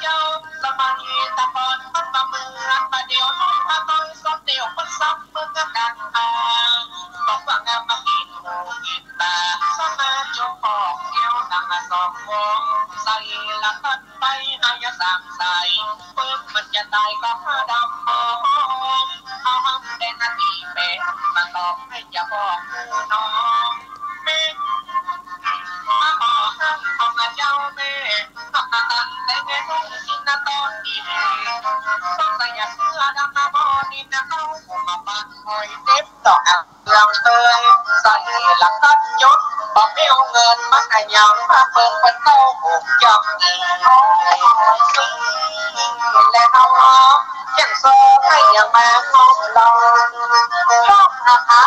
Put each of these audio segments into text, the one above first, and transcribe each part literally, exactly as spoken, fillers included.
เจ้า สมัยตะก่อนมันบ่เหมือนบ่าเดี่ยวนี้ มาต่อยสองเดี่ยวมันซ้ำเหมือนกัน บอกว่างามมากินหมูกินปลา สมาจงปอกแก้วหนังสองวง ใส่ละกันไปหายาสามใส่ ปึ๊บมันจะตายก็ผ้าดำหอม เอาหำแดงนาทีแปด มาตอกให้จะบอกน้อง แม่ มาขอห้ามของเจ้าแม่ ตั้งแต่แม่นุ่งกินนะตอนนี้ ต้องใส่เสื้อดำมาบอนี่นะ เขามาปะหอยเต็มดอกอ่ะ เรื่องเตยใส่หลักกันยศ บอกไม่เอาเงินมาขยำมาเปิงเป็นเต้าหูยำอีก และเอาอย่างโซ่ให้ยังมาคบเรา ชอบหาหา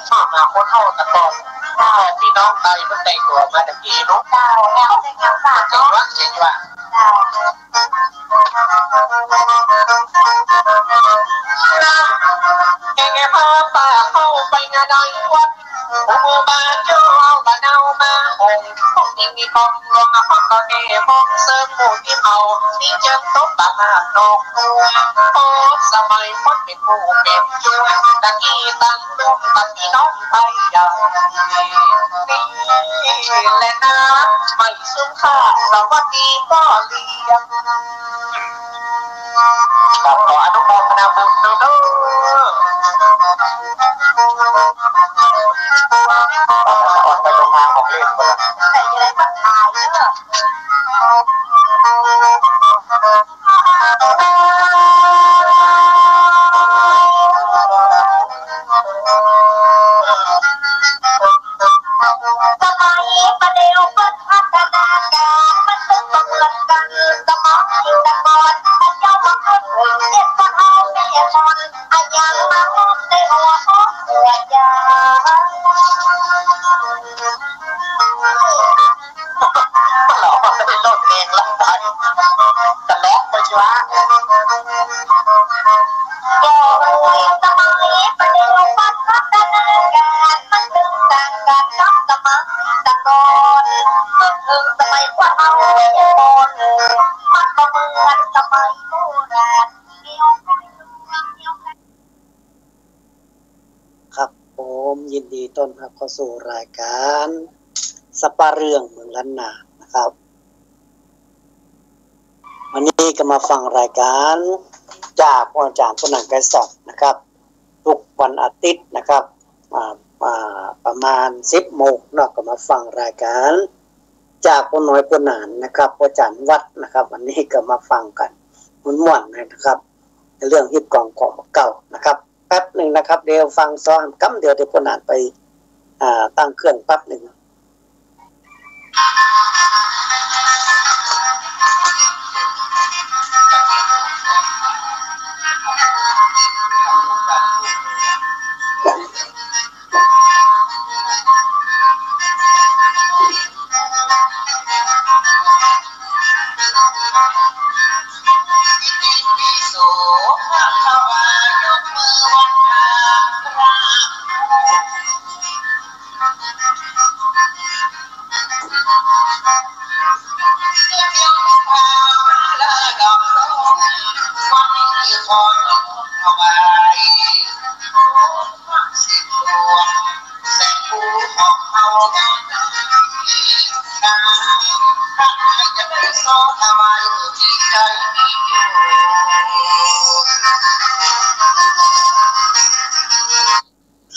ชอบหาคนเฒ่าตะก่อน ถ้าพี่น้องไตมันแต่งตัวมาจากพี่น้อง เจ้า แล้วแต่งงานฝาก เจ๋ง เนาะ ว่ะ เจ๋งว่ะ เจ้า แกพาป้าเข้าไปงานในวัด หมู่บ้านโยเอาบ้านเอามาองค์ พวกนี้มีของหลวง พวกก็แก่มองเสริมหมู่ที่เมา นี่เจิงตบปากหานอก พบสมัยคนเป็นหมู่เป็นจวน ตะกี้ตั้งวงตัดพี่น้องไปอย่างนี้ นี่แหละนะ ไม่สุขะ สวัสดีพ่อเลี้ยง ครับ ขออนุโมทนาบุญด้วยเด้อ ออกไปลงมาของเล่นก่อนนะ ใส่อะไรก็ตายเด้อ สมัยประเดี๋ยวเปิ้นพัฒนาการ มันถึงบ่เหมือนกัน สมัยตะก่อน มันเจ้ามาคนเจ็บก็เอาแม่มอน อะยังมาพบในหัวอกหัวใจ มันหลอกให้โลดเองละไป ตะแลกไปชัวร์ โอ้ย สมัยประเดี๋ยวมันพัฒนาการ มันถึงต่างกันกับสมัยตะก่อน มันถึงสมัยพวกเฮาเจ็บปวด มันบ่เหมือนสมัยโบราณ เดี๋ยว ครับผม ยินดีต้อนรับเข้าสู่รายการสัปเหร่อเมืองล้านนานะครับ วันนี้ก็มาฟังรายการจากอาจ๋ารย์ปุณณันท์ ไกรสอนนะครับ ทุกวันอาทิตย์นะครับ อ่า อ่า ประมาณสิบโมงเนาะ ก็มาฟังรายการจากป้อน้อยป้อหนานนะครับ ป้อจ๋ารย์วัดนะครับ วันนี้ก็มาฟังกั๋นม่วนๆ นะครับ เรื่องฮิตของเก่านะครับ แป๊บหนึ่งนะครับ เดี๋ยวฟังซ้ำกำเดียว เดี๋ยวป้อหนานไป อ่า ตั้งเครื่องแป๊บหนึ่ง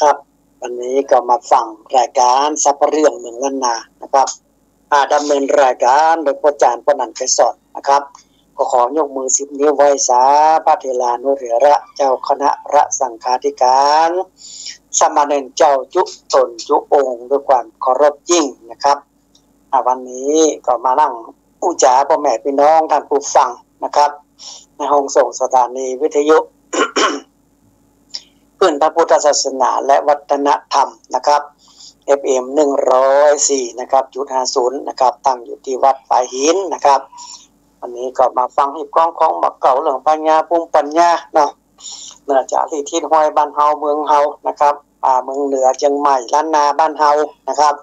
ครับ วันนี้ก็มาฟังรายการสัปเหร่อเมืองล้านนานะครับ อ่า ดำเนินรายการโดยป้อจ๋ารย์ปุณณันท์ ไกรสอนนะครับ ก็ขอยกมือสิบนิ้วไหว้สาพระเถรานุเถระ เจ้าคณะพระสังฆาธิการ สามเณรเจ้าจุ๊ต๋นจุ๊องค์ด้วยความเคารพยิ่งนะครับ อ่า วันนี้ก็มานั่งอู้จ๋าป้อแม่ปี้น้องท่านผู้ฟังนะครับ ในห้องส่งสถานีวิทยุ คลื่นพระพุทธศาสนาและวัฒนธรรมนะครับ เอฟเอ็ม หนึ่งร้อยสี่นะครับ จุดห้าศูนย์นะครับ ตั้งอยู่ตี้วัดฝายหินนะครับ วันนี้ก็มาฟังฮีตของของบ่าเก่า เรื่องปัญญา ภูมิปัญญาเนาะ เนื่องจากตี้ถิ่นฮอยบ้านเฮาเมืองเฮานะครับ อ่า เมืองเหนือเจียงใหม่ล้านนาบ้านเฮานะครับ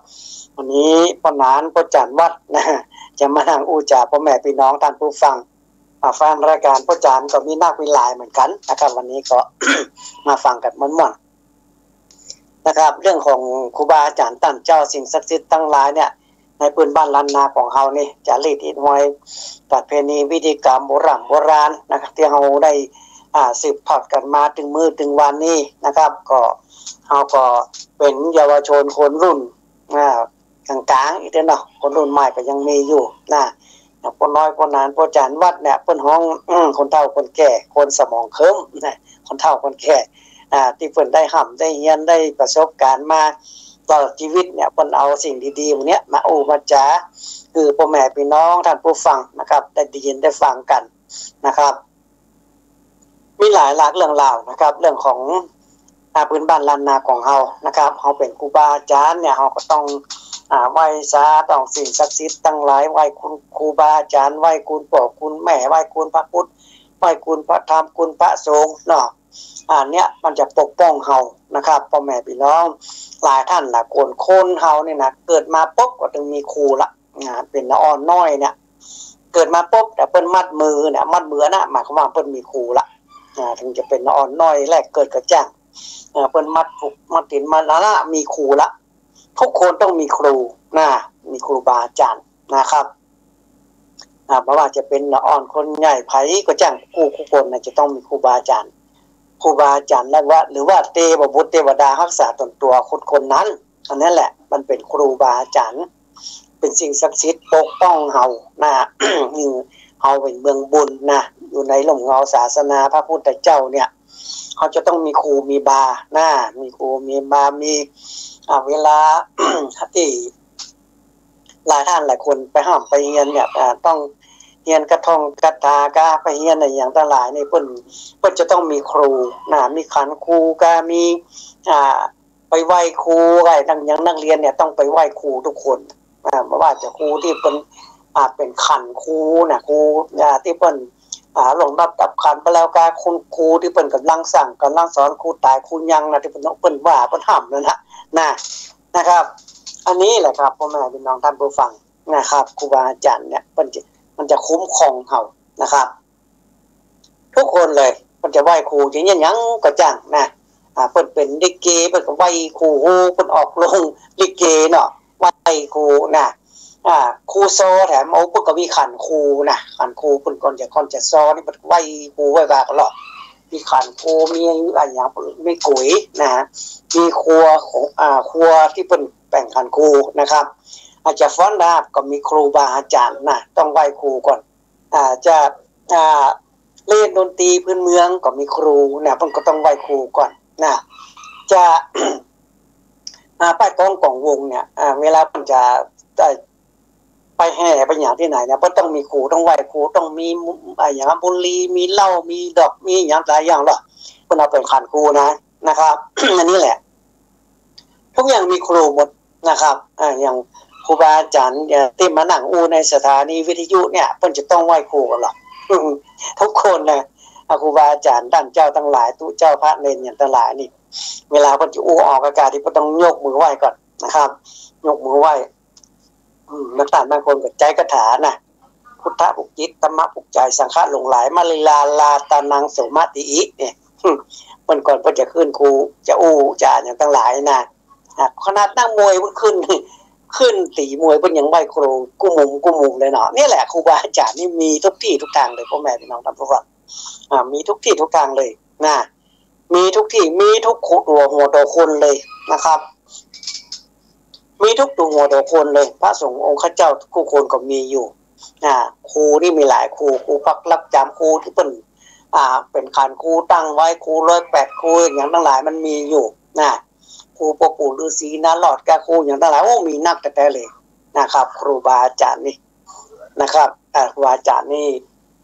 วันนี้ป้อหนานป้อจ๋ารย์วัดนะ จะมานั่งอู้จ๋าป้อแม่ปี้น้องต้านผู้ฟัง อ่า แฟนรายก๋านป้อจ๋ารย์ก็มีนักมีหลายเหมือนกั๋นนะครับ วันนี้ก็ มาฟังกั๋นม่วนๆ นะครับ เรื่องของครูบาอาจ๋ารย์ต้านเจ้าสิ่งศักดิ์สิทธิ์ตังหลายเนี่ย ในปื้นบ้านล้านนาของเฮานี่ จ๋ารีตฮิตฮวย ประเพณีพิธีกรรมโบร่ำโบราณนะครับ ตี้เฮาได้ อ่า สืบทอดกั๋นมาเถิงมื้อเถิงวันนี้นะครับ ก็เฮาก็เป๋นเยาวชนคนรุ่น อ่า ก๋างๆ อีกเตื้อเนาะ คนรุ่นใหม่ก็ยังมีอยู่นะ อย่างป้อน้อยป้อหนานป้อจ๋ารย์วัดเนี่ย เปิ้นฮ้อง อืม คนเฒ่าคนแก่ คนสมองเคิ้มนะ คนเฒ่าคนแก่ อ่า ตี้เปิ้นได้ฮ่ำได้เฮียน ได้ประสบก๋ารณ์มาตลอดจีวิตเนี่ย เปิ้นเอาสิ่งดีๆ หมู่เนี้ยมาอู้มาจ๋า หื้อป้อแม่ปี้น้องต้านผู้ฟังนะครับ ได้ยินได้ฟังกั๋นนะครับ มีหลายหลากเรื่องราวนะครับ เรื่องของ อ่า ปื้นบ้านล้านนาของเฮานะครับ เฮาเป๋นครูบาอาจ๋ารย์เนี่ย เฮาก็ต้อง อ่า ไหว้สา ต้องสิ่งศักดิ์สิทธิ์ตังหลาย ไหว้คุณครูบาอาจ๋ารย์ ไหว้คุณป้อคุณแม่ ไหว้คุณพระพุทธ ไหว้คุณพระธรรม คุณพระสงฆ์เนาะ อันเนี้ยมันจะปกป้องเฮานะครับ ป้อแม่ปี้น้อง หลายต้านหลายคน คนเฮาเนี่ยนะ เกิดมาปุ๊บก็ต้องมีครูละ อ่า เป๋นละอ่อนน้อยเนี่ย เกิดมาปุ๊บ แต่เปิ้นมัดมือเนี่ย มัดมือนะ หมายความว่าเปิ้นมีครูละ อ่า เถิงจะเป๋นละอ่อนน้อยแรกเกิดก็จ้าง เอ่อ เปิ้นมัดปุกมัดตี๋นมาละ มีครูละ ทุกคนต้องมีครูนะ มีครูบาอาจ๋ารย์นะครับ อ่า บ่ว่าจะเป๋นละอ่อนคนใหญ่ใผก็จ้าง กู้กู้คนนะ จะต้องมีครูบาอาจ๋ารย์ ครูบาอาจ๋ารย์และว่า หรือว่าเตวบุตรเตวดาฮักษาต๋นตั๋วคนคนนั้น อันนั้นแหละมันเป๋นครูบาอาจ๋ารย์ เป๋นสิ่งศักดิ์สิทธิ์ปกป้องเฮานะ หื้อเฮาเป๋นเมืองบุญนะ อยู่ในร่มเงาศาสนาพระพุทธเจ้าเนี่ย เฮาจะต้องมีครูมีบานะ มีครูมีบา มี อ่า เวลา ตี้หลายต้านหลายคนไปฮ่ำไปเฮียนเนี่ย อ่า ต้องเฮียนกะท่องกะถา กาไปเฮียนอะหยังตังหลายนี่ เปิ้น เปิ้นจะต้องมีครูนะ มีขันครูกา มี อ่า ไปไหว้ครูกา อย่างนักเรียนเนี่ยต้องไปไหว้ครูทุกคน อ่า บ่ว่าจะครูตี้เปิ้น อ่า เป๋นขันครูนะ ครู อ่า ตี้เปิ้น อ่า ล่วงลับดับขันไปแล้วกา คุณครูตี้เปิ้นก่ำลังสั่งก่ำลังสอน ครูต๋ายครูยังนะ ตี้เปิ้น เปิ้นว่าเปิ้นฮ่ำนั่นนะ นะ นะครับ อันนี้แหละครับ ป้อแม่ปี้น้องต้านผู้ฟังนะครับ ครูบาอาจ๋ารย์เนี่ย เปิ้นจะ มันจะคุ้มครองเฮานะครับ ทุกคนเลย เปิ้นจะไหว้ครู จะเฮียนหยังก็จ้างนะ อ่า เปิ้นเป๋นลิเก เปิ้นก็ไหว้ครู เปิ้นออกโฮงลิเกเนาะ ไหว้ครูนะ อ่า ครูซอแถม โอ้ เปิ้นก็มีขันครูนะ ขันครู เปิ้นก่อนจะ ก่อนจะซอนี่ เปิ้นไหว้ครูไหว้บากั๋นลอ มีขันครู มีอะหยัง มีก๋วยนะ มีครัวของ อ่า ครัวตี้เปิ้นแป๋งขันครูนะครับ อาจจะฟ้อนรำก็มีครูบาอาจ๋ารย์นะ ต้องไหว้ครูก่อน อ่า จะ อ่า เล่นดนตรีพื้นเมืองก็มีครูนะ เปิ้นก็ต้องไหว้ครูก่อนนะ จะ อ่า ป้ายกองกองวงเนี่ย อ่า เวลาเปิ้นจะ เอ่อ ไปแห่ไปหยังตี้ไหนเนี่ย เปิ้นต้องมีครู ต้องไหว้ครู ต้องมี อ่า อะหยัง บุหรี่ มีเหล้า มีดอก มีหยังหลายอย่างลอ เปิ้นเอาเป๋นขันครูนะ นะครับ อันนี้แหละ ทุกอย่างมีครูหมดนะครับ อ่า อย่างครูบาอาจ๋ารย์ เอ่อ ตี้มานั่งอู้ในสถานีวิทยุเนี่ย เปิ้นจะต้องไหว้ครูกั๋นลอ ทุกคนนะ อ่า ครูบาอาจ๋ารย์ต้านเจ้าตังหลาย ตุ๊เจ้าพระเณรหยังตังหลายนี่ เวลาเปิ้นจะอู้ออกอากาศนี่ เปิ้นต้องยกมือไหว้ก่อนนะครับ ยกมือไหว้ อืม นักต้านบางคนก็ใจ๊คาถานะ พุทธะผูกจิต ธัมมะผูกใจ๋ สังฆะหลงไหล มะลิลาลาตานัง โสมะติอิ เนี่ย อืม เปิ้นก่อนเปิ้นจะขึ้นครู จะอู้จ๋าหยังตังหลายนะ อ่ะ ขนาดนักมวยเปิ้นขึ้น ขึ้นตี๋มวยเปิ้นยังไหว้ครูกู้มุมกู้มุมเลยเนาะ นี่แหละครูบาอาจ๋ารย์นี่มีทุกตี้ทุกตางเลย ป้อแม่ปี้น้องต้านผู้ฟัง อ่า มีทุกตี้ทุกตางเลยนะ มีทุกตี้ มีทุกตั๋วหัวตั๋วคนเลยนะครับ มีทุกตั๋วหัวตั๋วคนเลย พระสงฆ์องค์ข้าเจ้ากู้คนก็มีอยู่ อ่า ครูนี่มีหลายครู ครูพักรักจ๋ำ ครูตี้เปิ้น อ่า เป๋นขันครูตั้งไว้ ครูร้อยแปด ครูหยังตังหลายมันมีอยู่นะ ครูป้อปู่ฤๅษีนารอดกา ครูหยังตังหลาย โอ้ มีนักแต๊ๆ เลยนะครับ ครูบาอาจ๋ารย์นี่นะครับ อ่า ครูบาอาจ๋ารย์นี่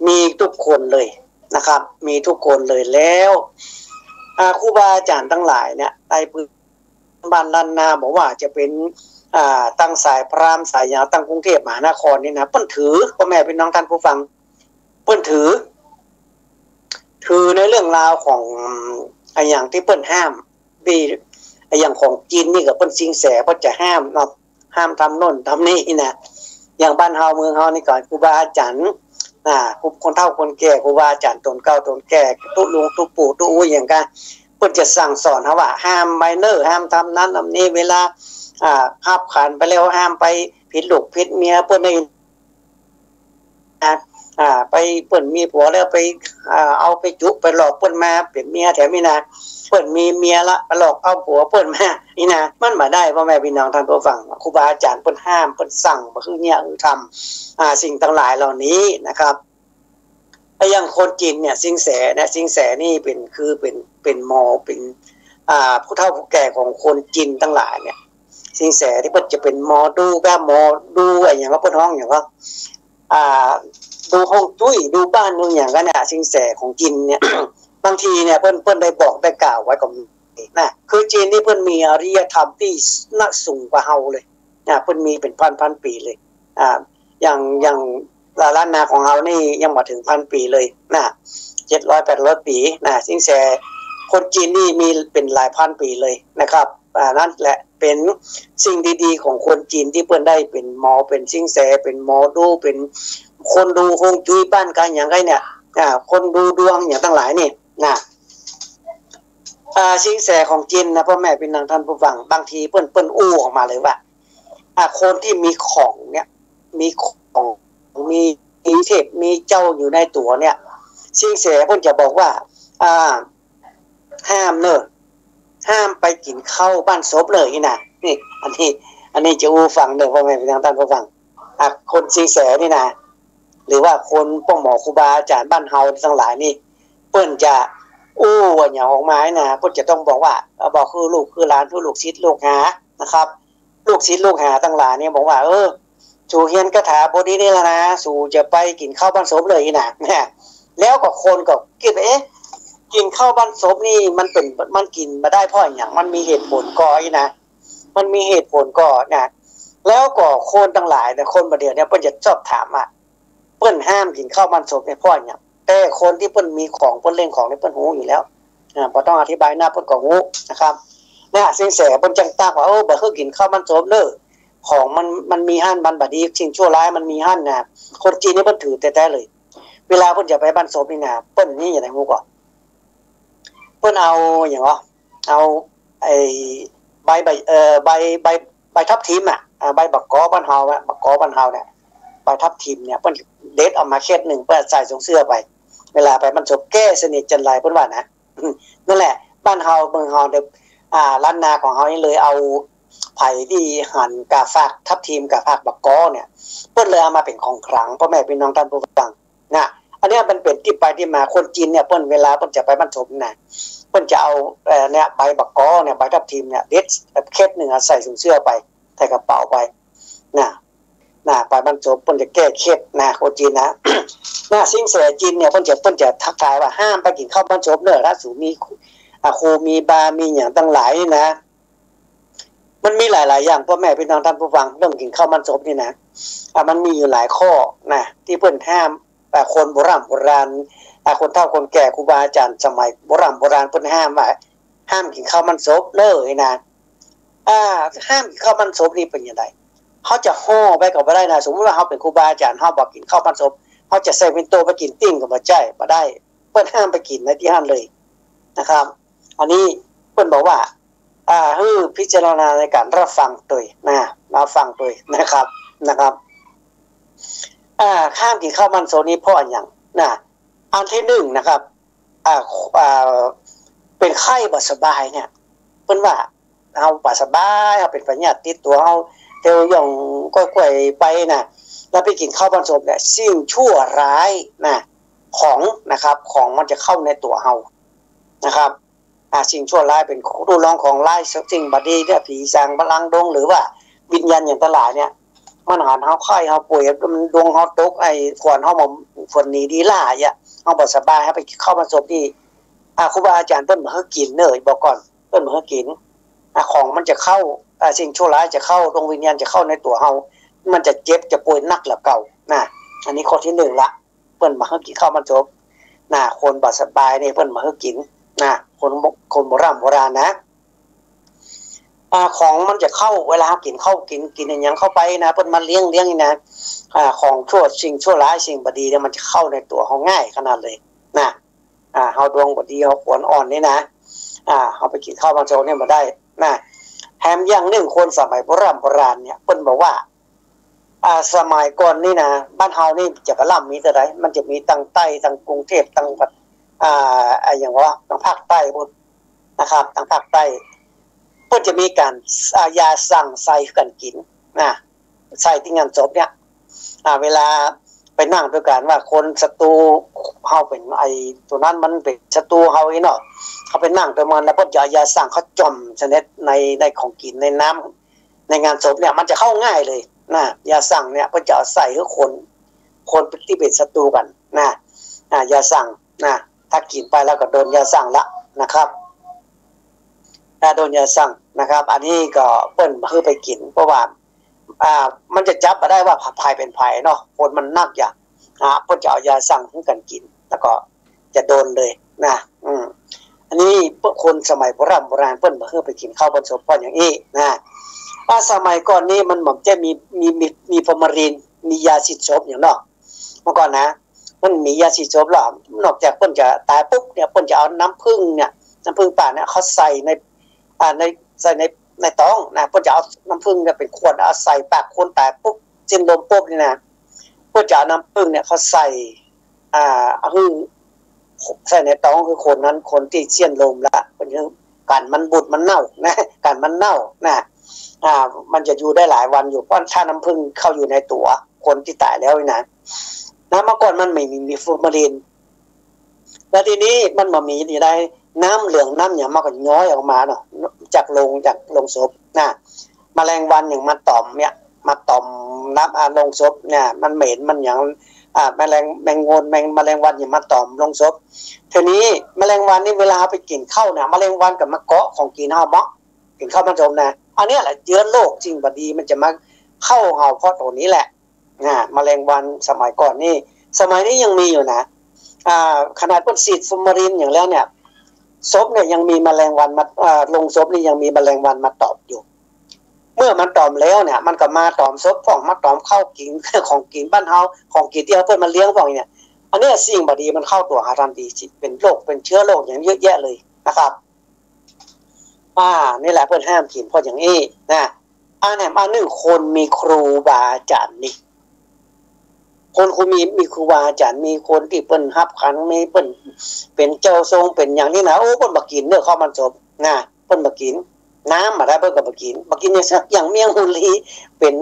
มีทุกคนเลยนะครับ มีทุกคนเลย แล้ว อ่า ครูบาอาจ๋ารย์ตังหลายเนี่ย ในพื้นบ้านล้านนา บ่ว่าจะเป๋น อ่า ตังสายพราหมณ์สายหยัง ตังกรุงเทพมหานครนี่นะ เปิ้นถือ ป้อแม่ปี้น้องต้านผู้ฟัง เปิ้นถือ ถือในเรื่องราวของ อะหยังตี้เปิ้นห้าม ตี้ อย่างของจีนนี่ก็เปิ้นสิงแสเปิ้นจะห้ามเนาะ ห้ามทำโน่นทำนี่นะ อย่างบ้านเฮาเมืองเฮานี่ก็ครูบาอาจ๋ารย์ อ่า ครู คนเฒ่าคนแก่ ครูบาอาจ๋ารย์ต๋นเก่าต๋นแก่ ตุ๊ลุงตุ๊ปู่ตุ๊อู้หยังกะ เปิ้นจะสั่งสอนเฮาว่าห้ามไว้เน่อ ห้ามทำนั้นทำนี้ เวลา อ่า หับขันไปแล้วห้ามไปผิดลูกผิดเมีย เปิ้นได้ อ่า ไป เปิ้นมีผัวแล้วไป อ่า เอาไปจุไปหลอกเปิ้นมาเป๋นเมียแถมนี่นะ เปิ้นมีเมียละไปหลอกเอาผัวเปิ้นมานี่นะ มันบ่ได้ ป้อแม่ปี้น้องต้านผู้ฟัง ครูบาอาจ๋ารย์เปิ้นห้าม เปิ้นสั่งบ่หื้อเยียะหื้อทำ อ่า สิ่งตังหลายเหล่านี้นะครับ อย่างคนจีนเนี่ย สิงแสเนี่ย สิงแสนี่เป๋น คือเป๋น เป๋นหมอ เป๋น อ่า ผู้เฒ่าผู้แก่ของคนจีนตังหลายเนี่ย สิงแสตี้เปิ้นจะเป๋นหมอดู แบบหมอดูอะหยังว่า เปิ้นฮ้องหยังว่า อ่า ดูฮวงจุ้ย ดูบ้านดูหยังกั๋นเนี่ย สิงแสของจีนเนี่ย บางทีเนี่ยเปิ้น เปิ้นได้บอกได้กล่าวไว้ก็มีนะ คือจีนนี่เปิ้นมีอารยธรรมตี้นะสูงกว่าเฮาเลยนะ เปิ้นมีเป๋นพันๆ ปี๋เลย อ่า อย่าง อย่างล้านนาของเฮานี่ยังบ่เถิงพันปี๋เลยนะ เจ็ดร้อยแปดร้อยปี๋นะ สิงแสคนจีนนี่มีเป๋นหลายพันปี๋เลยนะครับ อ่า นั่นแหละเป๋นสิ่งดีๆ ของคนจีนตี้เปิ้นได้เป๋นหมอ เป๋นสิงแส เป๋นหมอดู เป๋นคนดูฮวงจุ้ยบ้านก๋านหยังไงเนี่ย อ่า คนดูดวงหยังตังหลายนี่นะ อ่า สิงแสของจีนนะ ป้อแม่ปี้น้องต้านผู้ฟัง บางทีเปิ้น เปิ้นอู้ออกมาเลยว่า อ่า คนตี้มีของเนี่ย มีของ มี มีเทพ มีเจ้าอยู่ในตั๋วเนี่ย สิงแสเปิ้นจะบอกว่า อ่า ห้ามเน่อ ห้ามไปกิ๋นข้าวบ้านศพเน่อนี่นะ นี่ อันนี้ อันนี้จะอู้ฟังเน่อ ป้อแม่ปี้น้องต้านผู้ฟัง อ่ะ คนสิงแสนี่นะ หรือว่าคนป้อหมอครูบาอาจ๋ารย์บ้านเฮาตังหลายนี่ เปิ้นจะอู้อะหยังออกมานี่นะ เปิ้นจะต้องบอกว่า เอ่อ บอกคือลูกคือหลาน คือลูกศิษย์ลูกหานะครับ ลูกศิษย์ลูกหาตังหลายนี่บอกว่า เออ สูเฮียนคาถาบทนี้แล้วนะ สูจะไปกิ๋นข้าวบ้านศพเลยนี่นะ แล้วก็คนก็กึ๊ด เอ๊ะ กิ๋นข้าวบ้านศพนี่มันเป๋น มันกิ๋นบ่ได้เพราะอะหยัง มันมีเหตุผลก่อนี่นะ มันมีเหตุผลก่อนะ แล้วก็คนตังหลายเนี่ย คนบ่าเดี่ยวเนี่ย เปิ้นจะชอบถามว่า เปิ้นห้ามกิ๋นข้าวบ้านศพเนี่ยเพราะอะหยัง แต่คนตี้เปิ้นมีของ เปิ้นเล่นของเนี่ย เปิ้นฮู้อยู่แล้ว อ่า บ่ต้องอธิบายนัก เปิ้นก็ฮู้นะครับ เนี่ย สิงแสเปิ้นจั่งตั๊กว่า เออ บ่หื้อกิ๋นข้าวบ้านศพเน่อ ของมัน มันมีหั้น มันบ่ดี สิ่งชั่วร้ายมันมีหั้นนะ คนจีนนี่เปิ้นถือแต๊ๆ เลย เวลาเปิ้นจะไปบ้านศพนี่นะ เปิ้นนี่อย่างไรฮู้ก่อ เปิ้นเอาหยังวะ เอาไอ้ใบ ใบ เอ่อ ใบ ใบ ใบทับทิมอะ อ่า ใบบักกอบ้านเฮาอะ บักกอบ้านเฮาเนี่ย ใบทับทิมเนี่ย เปิ้นเด็ดเอามาเข็ดนึ่ง เปิ้นใส่ตรงเสื้อไป เวลาไปบ้านศพแก้เสนียดจัญไร เปิ้นว่านะ นั่นแหละ บ้านเฮาเมืองเฮาเนี่ย อ่า ล้านนาของเฮานี่เลยเอา ใผตี้หันกาฝากทับทิม กาฝากบักกอเนี่ย เปิ้นเลยเอามาเป๋นของขลัง ป้อแม่ปี้น้องต้านผู้ฟัง นะ อันเนี้ยมันเป๋นตี้ไปตี้มา คนจีนเนี่ย เปิ้นเวลาเปิ้นจะไปบ้านศพนะ เปิ้นจะเอา เอ่อ เนี่ย ใบบักกอเนี่ย ใบทับทิมเนี่ย เด็ดเข็ดนึ่ง เอาใส่ตรงเสื้อไป ใส่กระเป๋าไป นะ นะ ไปบ้านศพเปิ้นจะแก้เข็ดนะ คนจีนนะ นะ สิงแสจีนเนี่ย เปิ้นจะ เปิ้นจะทักทายว่า ห้ามไปกิ๋นข้าวบ้านศพเน่อ ถ้าสูมี อ่า ครูมีบา มีหยังตังหลายนี่นะ มันมีหลายๆ อย่าง ป้อแม่ปี้น้องต้านผู้ฟัง เรื่องกิ๋นข้าวบ้านศพนี่นะ อ่ะ มันมีอยู่หลายข้อนะ ตี้เปิ้นห้าม อ่ะ คนโบร่ำโบราณ อ่ะ คนเฒ่าคนแก่ ครูบาอาจ๋ารย์สมัยโบร่ำโบราณเปิ้นห้ามว่า ห้ามกิ๋นข้าวบ้านศพเน่อนี่นะ อ่า ห้ามกิ๋นข้าวบ้านศพนี่เป๋นอย่างไร เฮาจะห่อไปก็บ่ได้นะ สมมุติว่าเฮาเป๋นครูบาอาจ๋ารย์ เฮาบ่กิ๋นข้าวบ้านศพ เฮาจะใส่ปิ่นโตไปกิ๋นติ๊งก็บ่ใจ้ บ่ได้ เปิ้นห้ามไปกิ๋นในตี้หั้นเลยนะครับ อันนี้เปิ้นบอกว่า อ่า หื้อพิจารณาในก๋านรับฟังตวยนะ รับฟังตวยนะครับ นะครับ อ่า ห้ามกิ๋นข้าวบ้านศพนี่เพราะอะหยังนะ อันตี้หนึ่งนะครับ อ่า อ่า เป๋นไข้บ่สบายเนี่ย เปิ้นว่าเฮาบ่สบาย เฮาเป๋นพยาธิติดตั๋วเฮา เตียวย่องก้อยๆ ไปนะ แล้วไปกิ๋นข้าวบ้านศพเนี่ย สิ่งชั่วร้ายนะ ของนะครับ ของมันจะเข้าในตั๋วเฮานะครับ อ่า สิ่งชั่วร้ายเป๋นตู้รองของร้าย สิ่งบ่ดีเนี่ย ผีสางพลังดง หรือว่าวิญญาณหยังตังหลายเนี่ย มันหันเฮาไข้เฮาป่วย มันดวงเฮาตก ไอ้ขวัญเฮาบ่ ขวัญหนีดีล่าอะ เฮาบ่สบาย เฮาไปเข้าบ้านศพนี่ อ่า ครูบาอาจ๋ารย์เปิ้นบ่หื้อกิ๋นเน่อ บอกก่อน เปิ้นบ่หื้อกิ๋น อ่า ของมันจะเข้า อ่า สิ่งชั่วร้ายจะเข้า ดวงวิญญาณจะเข้าในตั๋วเฮา มันจะเจ็บจะป่วยหนักกว่าเก่านะ อันนี้ข้อตี้หนึ่งละ เปิ้นบ่หื้อกิ๋นข้าวบ้านศพนะ คนบ่สบายนี่เปิ้นบ่หื้อกิ๋นนะ คน คนโบร่ำโบราณนะ อ่า ของมันจะเข้า เวลาเฮากิ๋นข้าว กิ๋น กิ๋นอะหยังเข้าไปนะ เปิ้นมาเลี้ยง เลี้ยงนี่นะ อ่า ของชั่ว สิ่งชั่วร้าย สิ่งบ่ดีเนี่ย มันจะเข้าในตั๋วเฮาง่ายขนาดเลยนะ อ่า เฮาดวงบ่ดี เฮาขวัญอ่อนนี่นะ อ่า เฮาไปกิ๋นข้าวบางโซนเนี่ยบ่ได้นะ แถมอย่างนึ่ง คนสมัยโบร่ำโบราณเนี่ย เปิ้นบอกว่า อ่า สมัยก่อนนี่นะ บ้านเฮานี่จะกะล่ำมีเต้าใด มันจะมีตังใต้ ตังกรุงเทพ ตังวัด อ่า อะหยังวะ ตังภาคใต้พู้นนะครับ ตังภาคใต้ เปิ้นจะมีก๋าน อ่า ยาสั่งใส่หื้อกั๋นกิ๋นนะ ใส่ตี้งานศพเนี่ย อ่า เวลาไปนั่งตวยกั๋นว่าคนศัตรูเฮาเป๋นไอ้ตั๋วนั้นมันเป๋นศัตรูเฮาอี้เนาะ เฮาไปนั่งตวยมันแล้วเปิ้นจะเอายาสั่งเข้าจ่อมใส่ใน ใน ในของกิ๋น ในน้ำ ในงานศพเนี่ย มันจะเข้าง่ายเลยนะ ยาสั่งเนี่ย เปิ้นจะเอาใส่หื้อคน คนตี้เป๋นศัตรูกั๋นนะ อ่า ยาสั่งนะ ถ้ากิ๋นไปแล้วก็โดนยาสั่งละนะครับ ถ้าโดนยาสั่งนะครับ อันนี้ก็เปิ้นบ่หื้อไปกิ๋น เพราะว่า อ่า มันจะจับบ่ได้ว่าใผเป๋นใผเนาะ คนมันนักอย่าง อ่า เปิ้นจะเอายาสั่งหื้อกั๋นกิ๋น แล้วก็จะโดนเลยนะ อืม อันนี้พวกคนสมัยโบร่ำโบราณเปิ้นบ่หื้อไปกิ๋นข้าวบนศพเพราะอย่างอี้นะ อ่า สมัยก่อนนี้มันบ่ใจ้มี มี มี มีฟอร์มาลิน มียาฉีดศพอย่างเนาะ เมื่อก่อนนะ มันมียาฉีดศพแล้ว นอกจากเปิ้นจะต๋ายปุ๊บเนี่ย เปิ้นจะเอาน้ำผึ้งเนี่ย น้ำผึ้งป่าเนี่ย เข้าใส่ใน อ่า ใน ใส่ใน ในต๊องนะ เปิ้นจะเอาน้ำผึ้งเนี่ยเป๋นขวด เอาใส่ปากคนต๋ายปุ๊บ สิ้นลมปุ๊บนี่นะ เปิ้นจะเอาน้ำผึ้งเนี่ยเข้าใส่ อ่า เอาหื้อ ใส่ในต๊องหื้อคนนั้น คนตี้สิ้นลมละ เปิ้นหื้อกั๋นมันบูดมันเน่านะ กั๋นมันเน่านะ อ่า มันจะอยู่ได้หลายวันอยู่ เพราะถ้าน้ำผึ้งเข้าอยู่ในตั๋วคนตี้ต๋ายแล้วนี่นะ นะ เมื่อก่อนมันบ่มี มีฟอร์มาลิน แล้วทีนี้มันบ่มีจะใด น้ำเหลืองน้ำหยังมันก็ย้อยออกมาเนาะ จากโลง จากโลงศพนะ แมลงวันหยังมาตอมเนี่ย มาตอมน้ำ อ่า โลงศพเนี่ย มันเหม็น มันหยัง อ่า แมลง แมงงน แมง แมลงวันหยังมาตอมโลงศพ ทีนี้แมลงวันนี่เวลาเฮาไปกิ๋นข้าวเนี่ย แมลงวันก็มาเกาะของกิ๋นเฮาเนาะ กิ๋นข้าวมันสมนะ อันเนี้ยแหละเจื้อโรคสิ่งบ่ดีมันจะมาเข้าเฮาเพราะตั๋วนี้แหละ อ่า แมลงวันสมัยก่อนนี่ สมัยนี้ยังมีอยู่นะ อ่า ขนาดเปิ้นฉีดฟอร์มาลินอย่างแล้วเนี่ย ศพเนี่ยยังมีแมลงวันมา อ่า โลงศพนี่ยังมีแมลงวันมาตอมอยู่ เมื่อมันตอมแล้วเนี่ย มันก็มาตอมศพพ่อง มาตอมข้าวกิ๋น ของกิ๋นบ้านเฮา ของกิ๋นตี้เฮาเปิ้นมาเลี้ยงพ่องเนี่ย อันเนี้ยสิ่งบ่ดีมันเข้าตั๋วเฮาทันที สิเป๋นโรค เป๋นเจื้อโรคหยังเยอะแยะเลยนะครับ อ่า นี่แหละเปิ้นห้ามกิ๋นเพราะอย่างอี้นะ อันแหมอันนึ่ง คนมีครูบาอาจ๋ารย์นี่ คนครูมี มีครูบาอาจ๋ารย์ มีคนตี้เปิ้นฮับขัน มีเปิ้นเป๋นเจ้าทรง เป๋นอย่างนี้นะ โอ้ เปิ้นบ่กิ๋นเด้อข้าวมันสมนะ เปิ้นบ่กิ๋น น้ำอะนะ เปิ้นก็บ่กิ๋น บ่กิ๋นหยังสักอย่าง เมี่ยงฮูลี เป๋น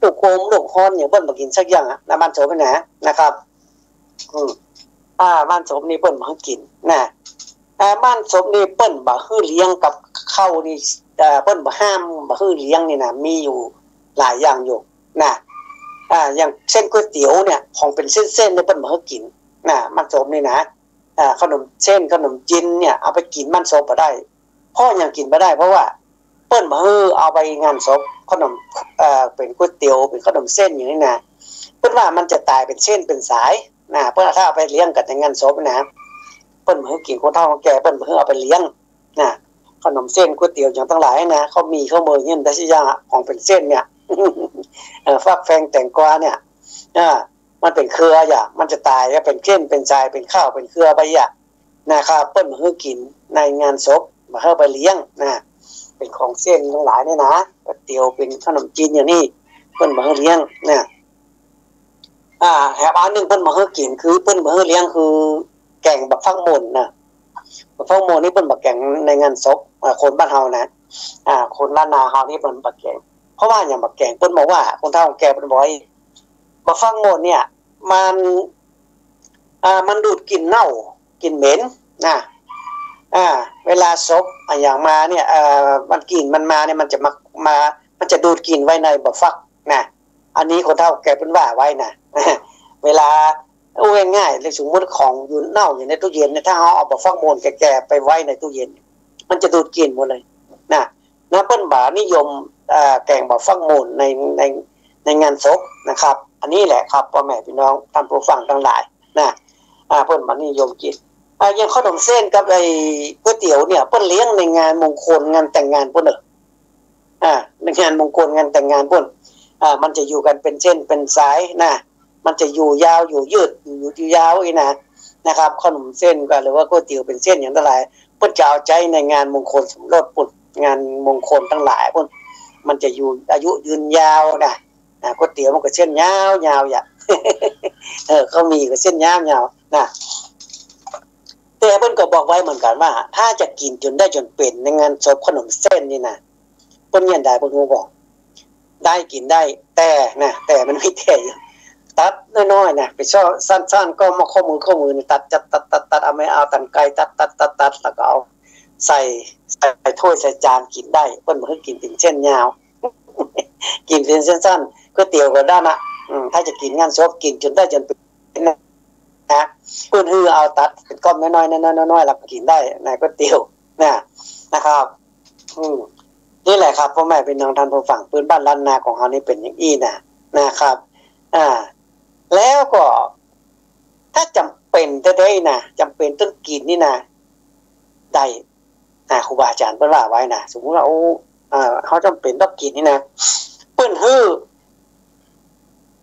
ลูกโอมลูกฮอนหยัง เปิ้นบ่กิ๋นสักอย่างอะ น้ำมันสมนะ นะครับ อืม อ่า มันสมนี่เปิ้นบ่หื้อกิ๋นนะ อ่า มันสมนี่เปิ้นบ่หื้อเลี้ยงกับข้าวนี่ เอ่อ เปิ้นบ่ห้าม บ่หื้อเลี้ยงนี่นะ มีอยู่หลายอย่างอยู่นะ อ่า อย่างเส้นก๋วยเตี๋ยวเนี่ย ของเป๋นเส้นๆ เนี่ย เปิ้นบ่หื้อกิ๋นนะ มันสมนี่นะ อ่า ขนมเส้น ขนมจีนเนี่ย เอาไปกิ๋นมันสมบ่ได้ เพราะหยังกิ๋นบ่ได้ เพราะว่า เปิ้นบ่หื้อเอาไปงานศพ ขนม เอ่อ เป๋นก๋วยเตี๋ยว เป๋นขนมเส้นอย่างนี้นะ เปิ้นว่ามันจะต๋ายเป๋นเส้นเป๋นสายนะ เปิ้นว่าถ้าเอาไปเลี้ยงกั๋นในงานศพนะ เปิ้นบ่หื้อกิ๋น คนเฒ่าคนแก่ เปิ้นบ่หื้อเอาไปเลี้ยงนะ ขนมเส้นก๋วยเตี๋ยวอย่างตังหลายนะ ข้าวหมี่ข้าวเหม่อเนี่ย ได้สักอย่างอะ ของเป๋นเส้นเนี่ย เอ่อ ฟักแฟงแตงกวาเนี่ย อ่า มันเป๋นเครืออะ มันจะต๋าย เป๋นเส้นเป๋นสาย เป๋นข้าวเป๋นเครือไปอะ นะครับ เปิ้นบ่หื้อกิ๋นในงานศพ บ่หื้อไปเลี้ยงนะ เป๋นของเส้นตังหลายเนี่ยนะ ก๋วยเตี๋ยว เป๋นขนมจีนอย่างนี้ เปิ้นบ่หื้อเลี้ยงนะ อ่า แถมอันนึ่งเปิ้นบ่หื้อกิ๋น คือเปิ้นบ่หื้อเลี้ยง คือแก๋งบักฟักม่วนนะ บักฟักม่วนนี่เปิ้นบ่แก๋งในงานศพ อ่า คนบ้านเฮานะ อ่า คนล้านนาเฮานี่เปิ้นบ่แก๋ง เพราะว่าหยังบ่แก๋ง เปิ้นบอกว่า คนเฒ่าคนแก่เปิ้นบอกว่า บักฟักม่วนเนี่ย มัน อ่า มันดูดกลิ่นเน่า กลิ่นเหม็นนะ อ่า เวลาศพอะหยังมาเนี่ย เอ่อ มันกลิ่นมันมาเนี่ย มันจะมา มา มันจะดูดกลิ่นไว้ในบักฟักนะ อันนี้คนเฒ่าแก่เปิ้นว่าไว้นะ เวลา เอาง่ายๆ เลย สมมุติของอยู่เน่าอยู่ในตู้เย็นเนี่ย ถ้าเฮาเอาบักฟักม่วนแก่ๆ ไปไว้ในตู้เย็น มันจะดูดกลิ่นหมดเลยนะ นะ เปิ้นบ่นิยม เอ่อ แก๋งบักฟักม่วนใน ใน ในงานศพนะครับ อันนี้แหละครับ ป้อแม่ปี้น้องต้านผู้ฟังตังหลายนะ อ่า เปิ้นบ่นิยมกิ๋น อ่า อย่างขนมเส้นกับไอ้ก๋วยเตี๋ยวเนี่ย เปิ้นเลี้ยงในงานมงคล งานแต่งงานพู้นเน่อ อ่า ในงานมงคลงานแต่งงานปุ้น อ่า มันจะอยู่กั๋นเป๋นเส้นเป๋นสายนะ มันจะอยู่ยาวอยู่ยืด อยู่ อยู่ยาวอี้นะ นะครับ ขนมเส้นก็ หรือว่าก๋วยเตี๋ยวเป๋นเส้นอย่างตังหลาย เปิ้นจะเอาใจ๊ในงานมงคลสมรสปุ้น งานมงคลตังหลายปุ้น มันจะอยู่อายุยืนยาวนะ อ่า ก๋วยเตี๋ยวมันก็เส้นยาวๆ อย่า เออ ข้าวหมี่ก็เส้นยาวๆ นะ แต่เปิ้นก็บอกไว้เหมือนกั๋นว่า ถ้าจะกิ๋นจ๋นได้จ๋นเป๋นในงานศพขนมเส้นนี่นะ เปิ้นเยียะได้ เปิ้นฮู้บ่ ได้กิ๋นได้ แต่นะ แต่มันมีแต่อยู่ ตัดน้อยๆ นะ ไปซ่อ สั้นๆ ก็มาข้อมือ ข้อมือนี่ตัด จัด ตัด ตัด ตัด เอาไม้ เอากรรไกรตัด ตัด ตัด ตัด แล้วก็เอาใส่ ใส่ถ้วยใส่จานกิ๋นได้ เปิ้นบ่หื้อกิ๋นเป๋นเส้นยาว กิ๋นเป๋นเส้นสั้น ก๋วยเตี๋ยวก็ได้นะ อืม ถ้าจะกิ๋นงานศพกิ๋นจ๋นได้จ๋นเป๋นนะ เปิ้นหื้อเอาตัดเป๋นก้อนน้อยๆ น้อยๆ น้อยๆ แล้วก็กิ๋นได้นะ ก๋วยเตี๋ยวนะ นะครับ อืม นี่แหละครับ พ่อแม่พี่น้องท่านผู้ฟัง ปื๊นบ้านล้านนาของเฮานี่เป๋นอย่างอี้นะ นะครับ อ่า แล้วก็ ถ้าจ๋ำเป๋นแต๊ๆ นะ จ๋ำเป๋นต้องกิ๋นนี่นะ ได้ อ่า ครูบาอาจ๋ารย์เปิ้นว่าไว้นะ สมมุติว่า โอ้ อ่า เฮาจ๋ำเป๋นต้องกิ๋นนี่นะ เปิ้นหื้อ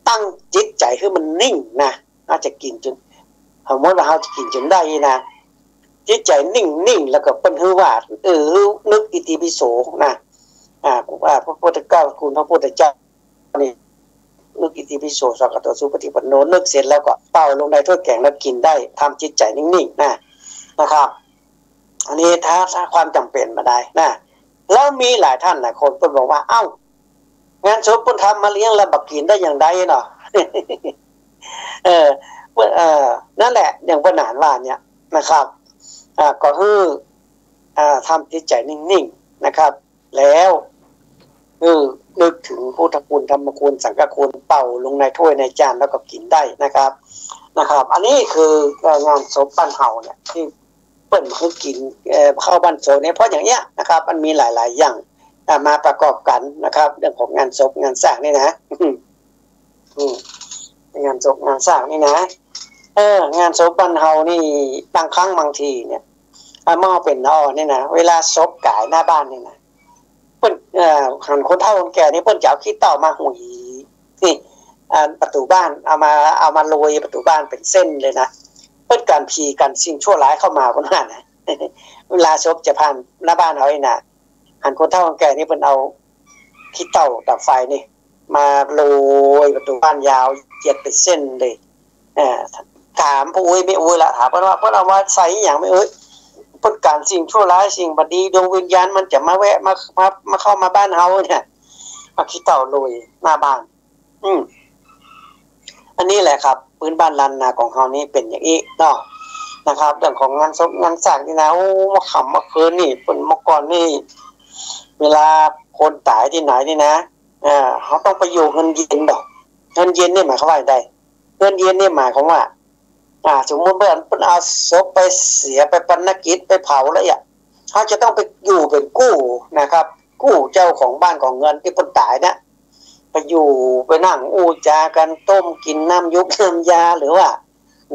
ตั้งจิตใจ๋หื้อมันนิ่งนะ เฮาจะกิ๋นจ๋น สมมุติว่าเฮาจะกิ๋นจ๋นได้นี่นะ จิตใจ๋นิ่งๆ แล้วก็เปิ้นหื้อว่า เออ นึกอิติปิโสนะ อ่า ครูบา พระพุทธเจ้า คุณพระพุทธเจ้านี่ นึกอิติปิโส สวากขาโต สุปฏิปันโน นึกเสร็จแล้วก็เป่าลงในถ้วยแกงแล้วกิ๋นได้ ทำจิตใจ๋นิ่งๆ นะ นะครับ อันนี้ถ้า ถ้าความจ๋ำเป๋นบ่าดายนะ แล้วมีหลายท่านหลายคนเปิ้นบอกว่า เอ้า งานศพเปิ้นทำมาเลี้ยงแล้วบ่กิ๋นได้อย่างใดเนาะ เออ เปิ้น เออ นั่นแหละ อย่างเปิ้นหนานว่าเนี่ยนะครับ อ่า ก็คือ อ่า ทำจิตใจ๋นิ่งๆ นะครับ แล้ว เออ นึกถึงพุทธคุณ ธรรมคุณ สังฆคุณ เป่าลงในถ้วยในจานแล้วก็กิ๋นได้นะครับ นะครับ อันนี้คือ เอ่อ งานศพบ้านเฮาเนี่ย ตี้เปิ้นหื้อกิ๋น เอ่อ เข้าบ้านโสนเนี่ย เพราะอย่างเนี้ยนะครับ มันมีหลายๆ อย่าง อ่า มาประกอบกั๋นนะครับ เรื่องของงานศพงานสร้างนี่นะ อืม งานศพงานสร้างนี่นะ เออ งานศพบ้านเฮานี่ บางครั้งบางทีเนี่ย อ่า เมื่อเป๋นละอ่อนนี่นะ เวลาศพก๋ายหน้าบ้านนี่นะ เปิ้น เอ่อ หันคนเฒ่าคนแก่นี่ เปิ้นจะเอาขี้เถ้ามาหุย นี่ อ่า ประตู๋บ้าน เอามา เอามาโรยประตู๋บ้านเป๋นเส้นเลยนะ เปิ้นกั๋นผี๋กั๋นสิ่งชั่วร้ายเข้ามา เปิ้นว่านะ เวลาศพจะผ่านหน้าบ้านเฮานี่นะ หันคนเฒ่าคนแก่นี่เปิ้นเอาขี้เถ้าดับไฟนี่ มาโรยประตู๋บ้านยาวเหยียดเป๋นเส้นเลย เอ่อ ถามป้ออุ๊ยแม่อุ๊ยละ ถามเปิ้นว่า เปิ้นเอามาใส่อะหยังแม่อุ๊ย เปิ้นกั๋นสิ่งชั่วร้ายสิ่งบ่ดี ดวงวิญญาณมันจะมาแวะ มา มา มาเข้ามาบ้านเฮาเนี่ย เอาขี้เถ้าโรยหน้าบ้าน อืม อันนี้แหละครับ ปื๊นบ้านล้านนาของเฮานี่เป๋นอย่างอี้เนาะ นะครับ เรื่องของงานศพงานสร้างนี่นะ โอ้ เมื่อค่ำเมื่อคืนนี่ เปิ้น เมื่อก่อนนี่ เวลาคนต๋ายตี้ไหนนี่นะ อ่า เฮาต้องไปอยู่เฮือนเย็นดอก เฮือนเย็นนี่หมายความว่าอย่างใด เฮือนเย็นนี่หมายความว่า อ่า สมมุติว่าเปิ้นเอาศพไปเสีย ไปปณกิจ ไปเผาแล้วอะ เฮาจะต้องไปอยู่เป๋นกู้นะครับ กู้เจ้าของบ้านของเฮือนตี้เปิ้นต๋ายนะ ไปอยู่ ไปนั่งอู้จากั๋น ต้มกิ๋นน้ำยุกน้ำยา หรือว่า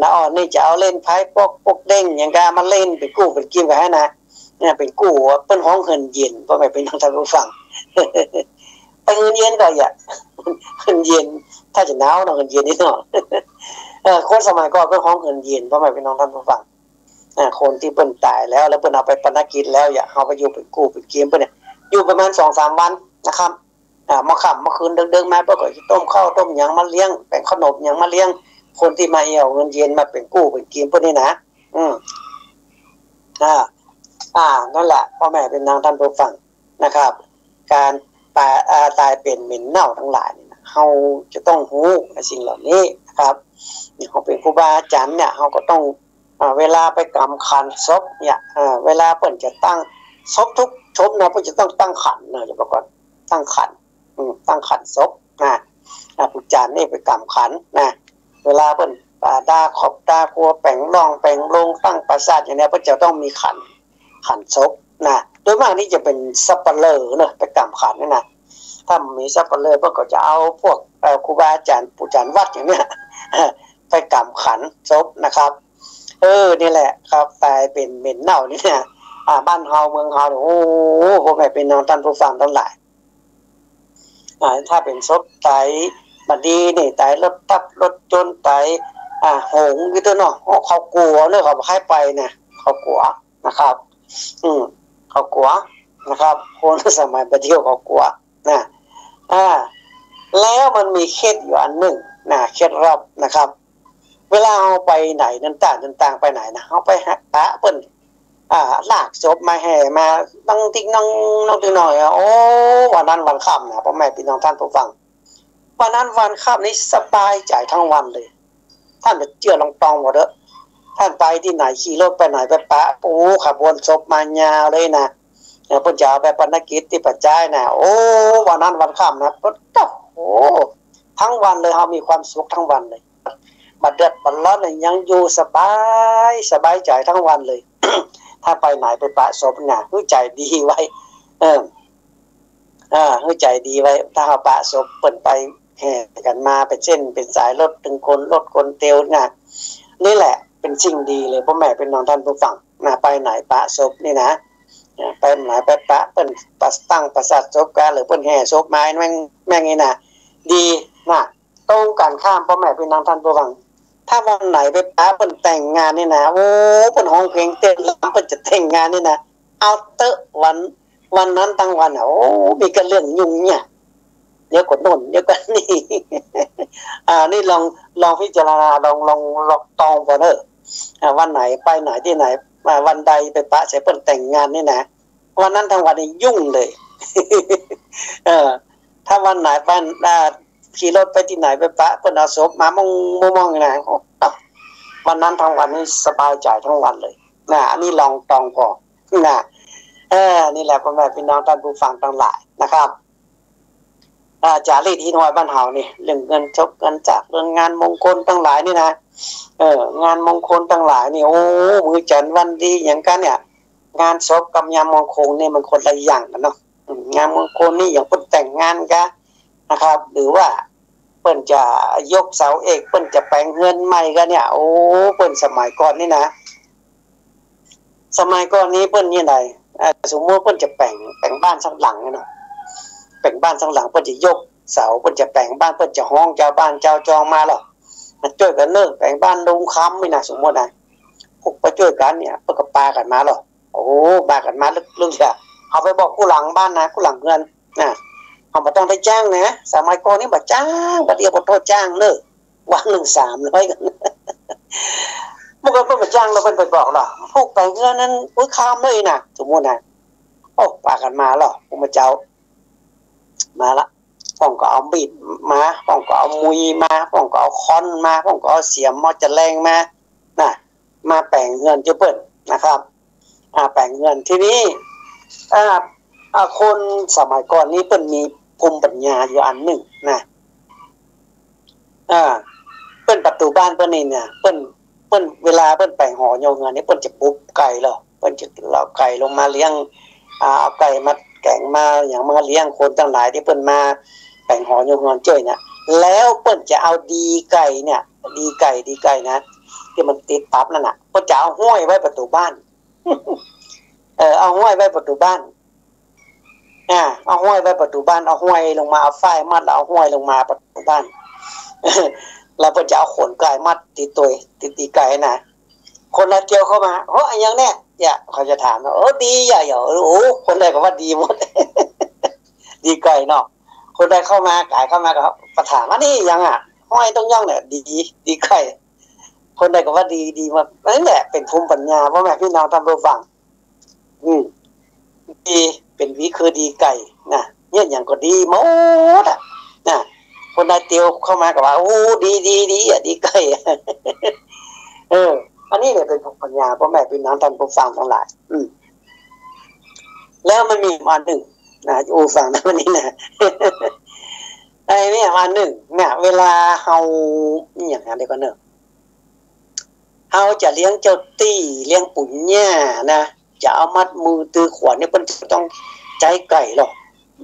ละอ่อนนี่จะเอาเล่นไพ่ป๊อกป๊อกเด้งหยังก็มาเล่นเป๋นกู้เป๋นเกมกั๋นหั้นนะ เนี่ย เป๋นกู้ เปิ้นฮ้องเฮือนเย็น พ่อแม่พี่น้องท่านผู้ฟัง ไปเฮือนเย็นก็อย่า เฮือนเย็น ถ้าจะหนาวเนาะ เฮือนเย็นนี่เนาะ เออ คนสมัยก่อนเปิ้นฮ้องเฮือนเย็น พ่อแม่พี่น้องท่านผู้ฟัง อ่า คนตี้เปิ้นต๋ายแล้ว แล้วเปิ้นเอาไปปณกิจแล้ว อย่า เฮาไปอยู่เป๋นกู้เป๋นเกมเปิ้นเนี่ย อยู่ประมาณสองสามวันนะครับ อ่า เมื่อค่ำเมื่อคืนเดิกๆ มา เปิ้นก็จะต้มข้าวต้มหยังมาเลี้ยง แป๋งขนมหยังมาเลี้ยง คนตี้มาเอี่ยวเฮือนเย็นมาเป๋นกู้เป๋นเกมเปิ้นนี่นะ อืม อ่า อ่า นั่นแหละ พ่อแม่พี่น้องท่านผู้ฟังนะครับ ก๋านต๋าย อ่า ต๋ายเป๋นเหม็นเน่าตังหลายนี่นะ เฮาจะต้องฮู้ในสิ่งเหล่านี้นะครับ นี่ เฮาเป๋นครูบาอาจ๋ารย์เนี่ย เฮาก็ต้อง อ่า เวลาไปกำขันศพเนี่ย อ่า เวลาเปิ้นจะตั้ง ศพกู้ศพนะ เปิ้นจะต้องตั้งขันนะ เจ้าก่อน ตั้งขัน อืม ตั้งขันศพนะ อ่า ผู้จ๋ารย์นี่ไปกำขันนะ เวลาเปิ้น อ่า ดาครอบดาครัว แป๋งร่องแป๋งโฮง ตั้งปราสาทอย่างเนี้ย เปิ้นจะต้องมีขัน ขันศพนะ โดยมากนี่จะเป๋นสัปเหร่อเนาะ ไปกำขันนี่นะ ถ้ามีสัปเหร่อเปิ้นก็จะเอาพวก เอ่อ ครูบาอาจ๋ารย์ ปู่จ๋ารย์วัดอย่างเนี้ย ไปกำขันศพนะครับ เออ นี่แหละครับ ต๋ายเป๋นเหม็นเน่านี่นะ อ่า บ้านเฮาเมืองเฮาเนี่ย โอ้โห พ่อแม่พี่น้องท่านผู้ฟังตังหลาย อ่า ถ้าเป๋นศพต๋ายบ่ดีนี่ ต๋ายรถตับรถจน ต๋าย อ่า หงส์ อย่างนี้เนาะ เขากั๋วเนาะ เขาบ่ใค่ไปนะ เขากั๋วนะครับ อืม เขากั๋วนะครับ คนสมัยบ่าเดี่ยวเขากั๋วนะ อ่า แล้วมันมีเคล็ดอยู่อันนึ่งนะ เคล็ดลับนะครับ เวลาเฮาไปไหน เดินต่าง เดินต่างไปไหนนะ เฮาไปหาปะเปิ้น อ่า ลากศพมาแห่มา น้องติ๊กน้อง น้องติ๊กน้อยอะ โอ้ วันนั้นวันค่ำนะ ป้อแม่ปี้น้องต้านผู้ฟัง วันนั้นวันค่ำนี้สบายใจ๋ตึงวันเลย ต้านจะเจื้อลองตองบ่าเต๊อะ ต้านไปตี้ไหน ขี่รถไปไหนไปปะ โอ้ ขบวนศพมายาวเลยนะ เปิ้นจะเอาไปปณกิจตี้ป่าจ๊ายนะ โอ้ วันนั้นวันค่ำนะ โอ้ ตึงวันเลย เฮามีความสุขตึงวันเลย บ่เดือดบ่ฮ้อนนะ ยังอยู่สบาย สบายใจ๋ตึงวันเลย ถ้าไปไหนไปปะศพนะ หื้อใจ๋ดีไว้ เออ อ่า หื้อใจ๋ดีไว้ ถ้าเฮาปะศพเปิ้นไปแห่กั๋นมาเป๋นเส้นเป๋นสาย รถตึงคน รถคนเตียวนะ นี่แหละเป๋นสิ่งดีเลย ป้อแม่ปี้น้องต้านผู้ฟังนะ ไปไหนปะศพนี่นะ อ่า ไปไหนไปปะเปิ้น ปะ ตั้งปราสาทศพกั๋น หรือเปิ้นแห่ศพมาแม่ง แม่งนี่นะ ดีนะ ตรงกั๋นข้าม ป้อแม่ปี้น้องต้านผู้ฟัง ถ้าวันไหนไปปะเปิ้นแต่งงานนี่นะ โอ้ เปิ้นฮ้องเพลงเต้นรำ เปิ้นจะแต่งงานนี่นะ เอาเต๊อะ วัน วันนั้นตึงวันอะ โอ้ มีก้าเรื่องยุ่งยาก เดี๋ยวก็โน่น เดี๋ยวก็นี่ อ่า นี่ลอง ลองพิจารณา ลอง ลอง ลองตองก่อนเต๊อะ อ่า วันไหนไปไหนตี้ไหน อ่า วันใดไปปะใส่เปิ้นแต่งงานนี่นะ วันนั้นตึงวันนี่ยุ่งเลย เออ ถ้าวันไหนไป อ่า ขี่รถไปตี้ไหนไปปะเปิ้นเอาศพมาม่อง ม่อง ม่องนะ โอ้ วันนั้นตึงวันนี่สบายใจ๋ตึงวันเลยนะ อันนี้ลองตองก่อนะ เออ นี่แหละป้อแม่ปี้น้องต้านผู้ฟังตังหลายนะครับ อ่า จ๋ารีตฮีนฮอยบ้านเฮานี่ เรื่องเงินศพเงินจาก เรื่องงานมงคลตังหลายนี่นะ เออ งานมงคลตังหลายนี่ โอ้ มื้อจันทร์วันดีหยังกั๋นเนี่ย งานศพกับงานมงคลนี่มันคนละอย่างกั๋นเนาะ อืม งานมงคลนี่อย่างเปิ้นแต่งงานกั๋นนะครับ หรือว่าเปิ้นจะยกเสาเอก เปิ้นจะแป๋งเฮือนใหม่กั๋นเนี่ย โอ้ เปิ้นสมัยก่อนนี่นะ สมัยก่อนนี้เปิ้นนี่ใด อ่า สมมุติเปิ้นจะแป๋ง แป๋งบ้านสักหลังเนี่ยเนาะ แป๋งบ้านสักหลัง เปิ้นจะยกเสา เปิ้นจะแป๋งบ้าน เปิ้นจะฮ้องจาวบ้านจาวจองมาลอ มาจ้วยกั๋นเน่อ แป๋งบ้านลุงคำนี่นะ สมมุตินะ พวกไปจ้วยกั๋นเนี่ย เปิ้นก็ปากั๋นมาลอ โอ้ ปากั๋นมาลึกๆ อะ เอาไปบอกกู้หลังบ้านนะ กู้หลังเฮือนนะ เฮาบ่ต้องได้จ้างนะ สมัยก่อนนี่บ่จ้าง บ่าเดี่ยวบ่ต้องจ้างเน่อ วันนึ่งสามร้อย เมื่อก่อนเปิ้นบ่จ้าง แล้วเปิ้นไปบอกลอ พวกแป๋งเฮือนนั้น อุ๊ย คำเลยนะ สมมุตินะ โอ้ ปากั๋นมาลอ พวกมาเจ้า มาละ พ่องก็เอามีดมา พ่องก็เอามุยมา พ่องก็เอาค้อนมา พ่องก็เอาเสียม เอาจะแลงมา นะ มาแป๋งเฮือนจ้วยเปิ้นนะครับ อ่า แป๋งเฮือน ทีนี้ อ่า อ่า คนสมัยก่อนนี้เปิ้นมีภูมิปัญญาอยู่อันนึ่งนะ อ่า เปิ้นประตู๋บ้านเปิ้นนี่นะ เปิ้น เปิ้น เวลาเปิ้นแป๋งหอโยงเฮือนนี่ เปิ้นจะบุบไก่ลอ เปิ้นจะเอาไก่ลงมาเลี้ยง อ่า เอาไก่มาแก๋งมาหยังมาเลี้ยงคนตังหลายตี้เปิ้นมาแป๋งหอโยงเฮือนจ้วยเนี่ย แล้วเปิ้นจะเอาดีไก่เนี่ย ดีไก่ ดีไก่นะ ตี้มันติดปั๊บนั่นน่ะ เปิ้นจะเอาห้อยไว้ประตู๋บ้าน เออ เอาห้อยไว้ประตู๋บ้าน อ่า เอาห้อยไว้ประตู๋บ้าน เอาห้อยลงมา เอาฝ้ายมัดแล้วเอาห้อยลงมาประตู๋บ้าน แล้วเปิ้นจะเอาขนไก่มัดตี้ตวย ตี้ ตี้ไก่นะ คนใดเตียวเข้ามา โอ้ อะหยังเนี่ย เนี่ย เขาจะถามนะ โอ้ ดีอย่า อย่า โอ้ คนใดก็ว่าดีหมด ดีไก่เนาะ คนใดเข้ามา ก๋ายเข้ามาก็ ก็ถาม อันนี้หยังอะ ห้อยตรงหยังเนี่ย ดี ดีไก่ คนใดก็ว่าดี ดีหมด นั่นแหละ เป๋นภูมิปัญญา ป้อแม่ปี้น้องต้านผู้ฟัง อืม ดี เป๋นวีคือดีไก่นะ เนี่ย หยังก็ดีหมดอะนะ คนใดเตียวเข้ามาก็ว่า โอ้ ดี ดี ดีอะ ดีไก่ เออ อันนี้เนี่ยเป๋นภูมิปัญญา ป้อแม่ปี้น้องต้านผู้ฟังตังหลาย อืม แล้วมันมีอันนึ่งนะ อู้ฟังนะวันนี้นะ ไอ้เนี่ยอันนึ่งเนี่ย เวลาเฮา อะหยังนะ เดี๋ยวก่อนเน่อ เฮาจะเลี้ยงเจ้าตี้ เลี้ยงปู่ย่านะ จะเอามัดมือตือขวัญเนี่ย เปิ้นจะต้องใจ๊ไก่ลอ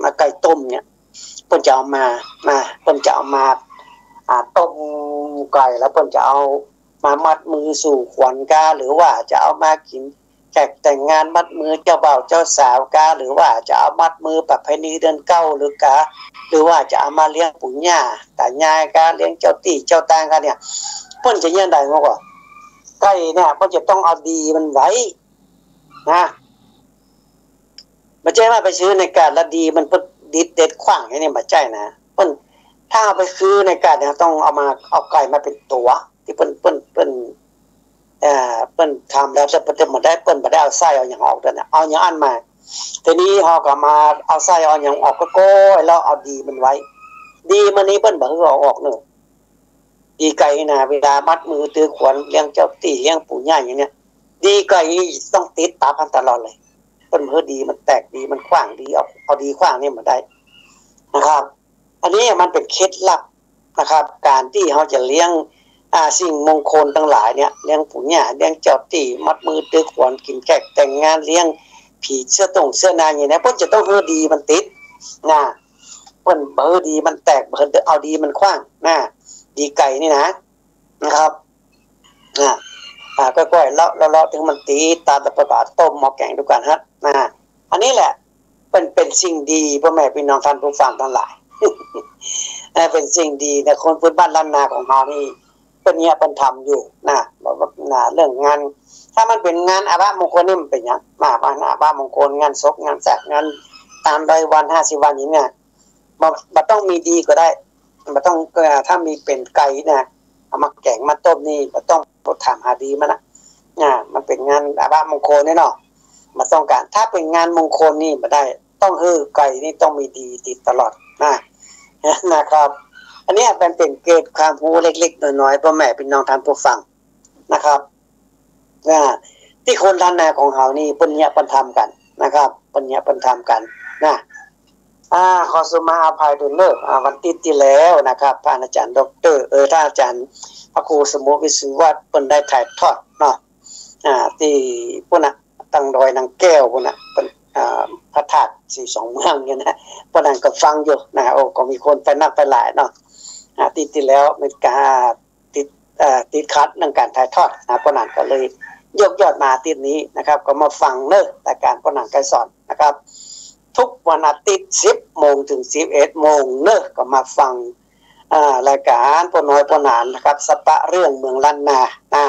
มาไก่ต้มเนี่ย เปิ้นจะเอามา มา เปิ้นจะเอามา อ่า ต้มไก่ แล้วเปิ้นจะเอามามัดมือสู่ขวัญกา หรือว่าจะเอามากิ๋น แก ขกแต่งงานมัดมือเจ้าบ่าวเจ้าสาวกา หรือว่าจะเอามัดมือประเพณีเดือนเก้าหรือกา หรือว่าจะเอามาเลี้ยงปู่ย่าต๋ายายกา เลี้ยงเจ้าตี้เจ้าตางกาเนี่ย เปิ้นจะเยียะใด๋ ฮู้ก่อ ไก่เนี่ยเปิ้นจะต้องเอาดีมันไว้นะ บ่ใจ้ว่าไปซื้อในกาดแล้วดีมันเปิ้นดิดเด็ดขว้างอย่างนี้ บ่ใจ้นะ เปิ้น ถ้าเอาไปซื้อในกาดเนี่ยต้องเอามา เอาไก่มาเป๋นตั๋ว ตี้เปิ้น เปิ้น เปิ้น เอ่อ เปิ้นทำแล้ว แต่เปิ้นบ่ได้ เปิ้นบ่ได้เอาไส้เอาหยังออกเด้อนะ เอาอย่างอั้นมา ทีนี้เฮาก็มาเอาไส้เอาหยังออกก็ ก็แล้วเอาดีมันไว้ ดีมันนี้เปิ้นบ่หื้อเอาออกเนาะ ดีไก่นี่นะ เวลามัดมือถือขวัญเลี้ยงเจ้าตี้เลี้ยงปู่ย่าอย่างเนี้ย ดีไก่นี่ต้องติดต๋าหั้นตลอดเลย เปิ้นบ่หื้อดีมันแตก ดีมันขว้าง ดีเอา เอาดีขว้างนี่บ่ได้นะครับ อันนี้มันเป๋นเคล็ดลับนะครับ การตี้เฮาจะเลี้ยง อ่า สิ่งมงคลตังหลายเนี่ย เลี้ยงปู่ย่า เลี้ยงเจ้าตี้ มัดมือถือขวัญ กิ๋นแขกแต่งงาน เลี้ยงผีเสื้อตงเสื้อนาอย่างเนี้ย เปิ้นจะต้องหื้อดีมันติดนะ เปิ้นบ่หื้อดีมันแตก บ่หื้อเอาดีมันขว้างนะ ดีไก่นี่นะ นะครับ อ่า อ่า ก้อยๆ เลาะ เลาะ เลาะ ถึงมันติดต๋า แล้วก็เอาต้มหม้อแก๋งดูก่อนฮะ อ่า อันนี้แหละ เปิ้นเป๋นสิ่งดี ป้อแม่ปี้น้องท่านผู้ฟังตังหลาย เออ เป๋นสิ่งดีนะ คนพื้นบ้านล้านนาของเฮานี่ เปิ้นเยียะเปิ้นทำอยู่นะ บอกว่า นะ เรื่องงาน ถ้ามันเป๋นงานอัปมงคลนี่มันเป๋นหยัง มา มาอัปมงคล งานศพ งานสาด งานตามร้อยวัน ห้าสิบวันอย่างเนี้ย บ่ บ่ต้องมีดีก็ได้ บ่ต้อง เอ่อ ถ้ามีเป๋นไก่นะ เอามาแก๋งมาต้มนี่ บ่ต้องถามหาดีมันนะ อ่า มันเป๋นงานอัปมงคลเนี่ยเนาะ บ่ต้องก๋าน ถ้าเป๋นงานมงคลนี่บ่ได้ ต้องหื้อไก่นี่ต้องมีดีติดตลอดนะ นะครับ อันเนี้ยมันเป๋นเกร็ดความฮู้เล็กๆ น้อยๆ ป้อแม่ปี้น้องท่านผู้ฟังนะครับ อ่า ตี้คนล้านนาของเฮานี่เปิ้นเยียะเปิ้นทำกั๋นนะครับ เปิ้นเยียะเปิ้นทำกั๋นนะ อ่า ขอสุมาอภัยด้วยเนาะ อ่า วันอาทิตย์ตี้แล้วนะครับ ท่านอาจารย์ด็อกเตอร์ เออ ท่านอาจารย์พระครูสมมุติวิศวัฒน์เปิ้นได้ถ่ายทอดเนาะ อ่า ตี้ปู้นน่ะ ตังดอยนางแก้วปู้นน่ะ เปิ้น อ่า พระธาตุสีสองเมืองเนี่ยนะ ป้อนั้นก็ฟังอยู่นะ โอ้ ก็มีคนไปนักไปหลายเนาะ อ่า อาทิตย์ตี้แล้วมันก็ติด เอ่อ ติดขัดเรื่องก๋านถ่ายทอดนะ ป้อนั้นก็เลยยกยอดมาอาทิตย์นี้นะครับ ก็มาฟังเนาะ รายก๋านป้อนั้นไกรสอนนะครับ ทุกวันอาทิตย์ สิบโมงถึงสิบเอ็ดโมงเนาะ ก็มาฟัง อ่า รายก๋านป้อน้อยป้อหนานนะครับ สะปะเรื่องเมืองล้านนานะ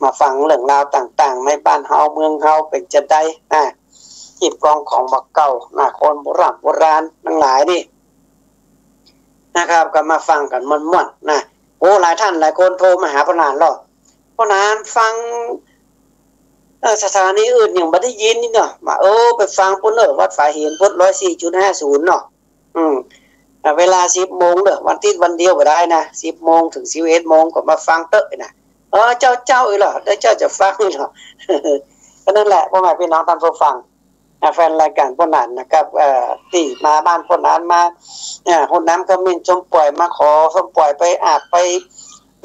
มาฟังเรื่องราวต่างๆ ในบ้านเฮาเมืองเฮาเป๋นจะใดนะ ฮีบกองของบ่าเก่านะ คนโบราณโบราณตังหลายนี่นะครับ ก็มาฟังกั๋นม่วนๆ นะ โอ้ หลายท่านหลายคนโทรมาหาป้อหนานลอ ป้อหนานฟัง เอ่อ สถานีอื่นยังบ่ได้ยินนี่เนาะ ว่า เออ ไปฟังปู้นเนาะ วัดฝายหินพุทธ ร้อยสี่จุดห้าศูนย์เนาะ อืม อ่า เวลาสิบโมงเนาะ วันอาทิตย์วันเดียวก็ได้นะ สิบโมงถึงสิบเอ็ดโมงก็มาฟังเต๊อะนะ เออ เจ้า เจ้าอี้ลอ เดี๋ยวเจ้าจะฟังอี้ลอ ก็นั่นแหละ ป้อแม่ปี้น้องท่านผู้ฟัง อ่า แฟนรายก๋านป้อหนานนะครับ เอ่อ ตี้มาบ้านป้อหนานมา อ่า ฮดน้ำขมิ้นส้มป่วย มาขอส้มป่วยไปอาบไป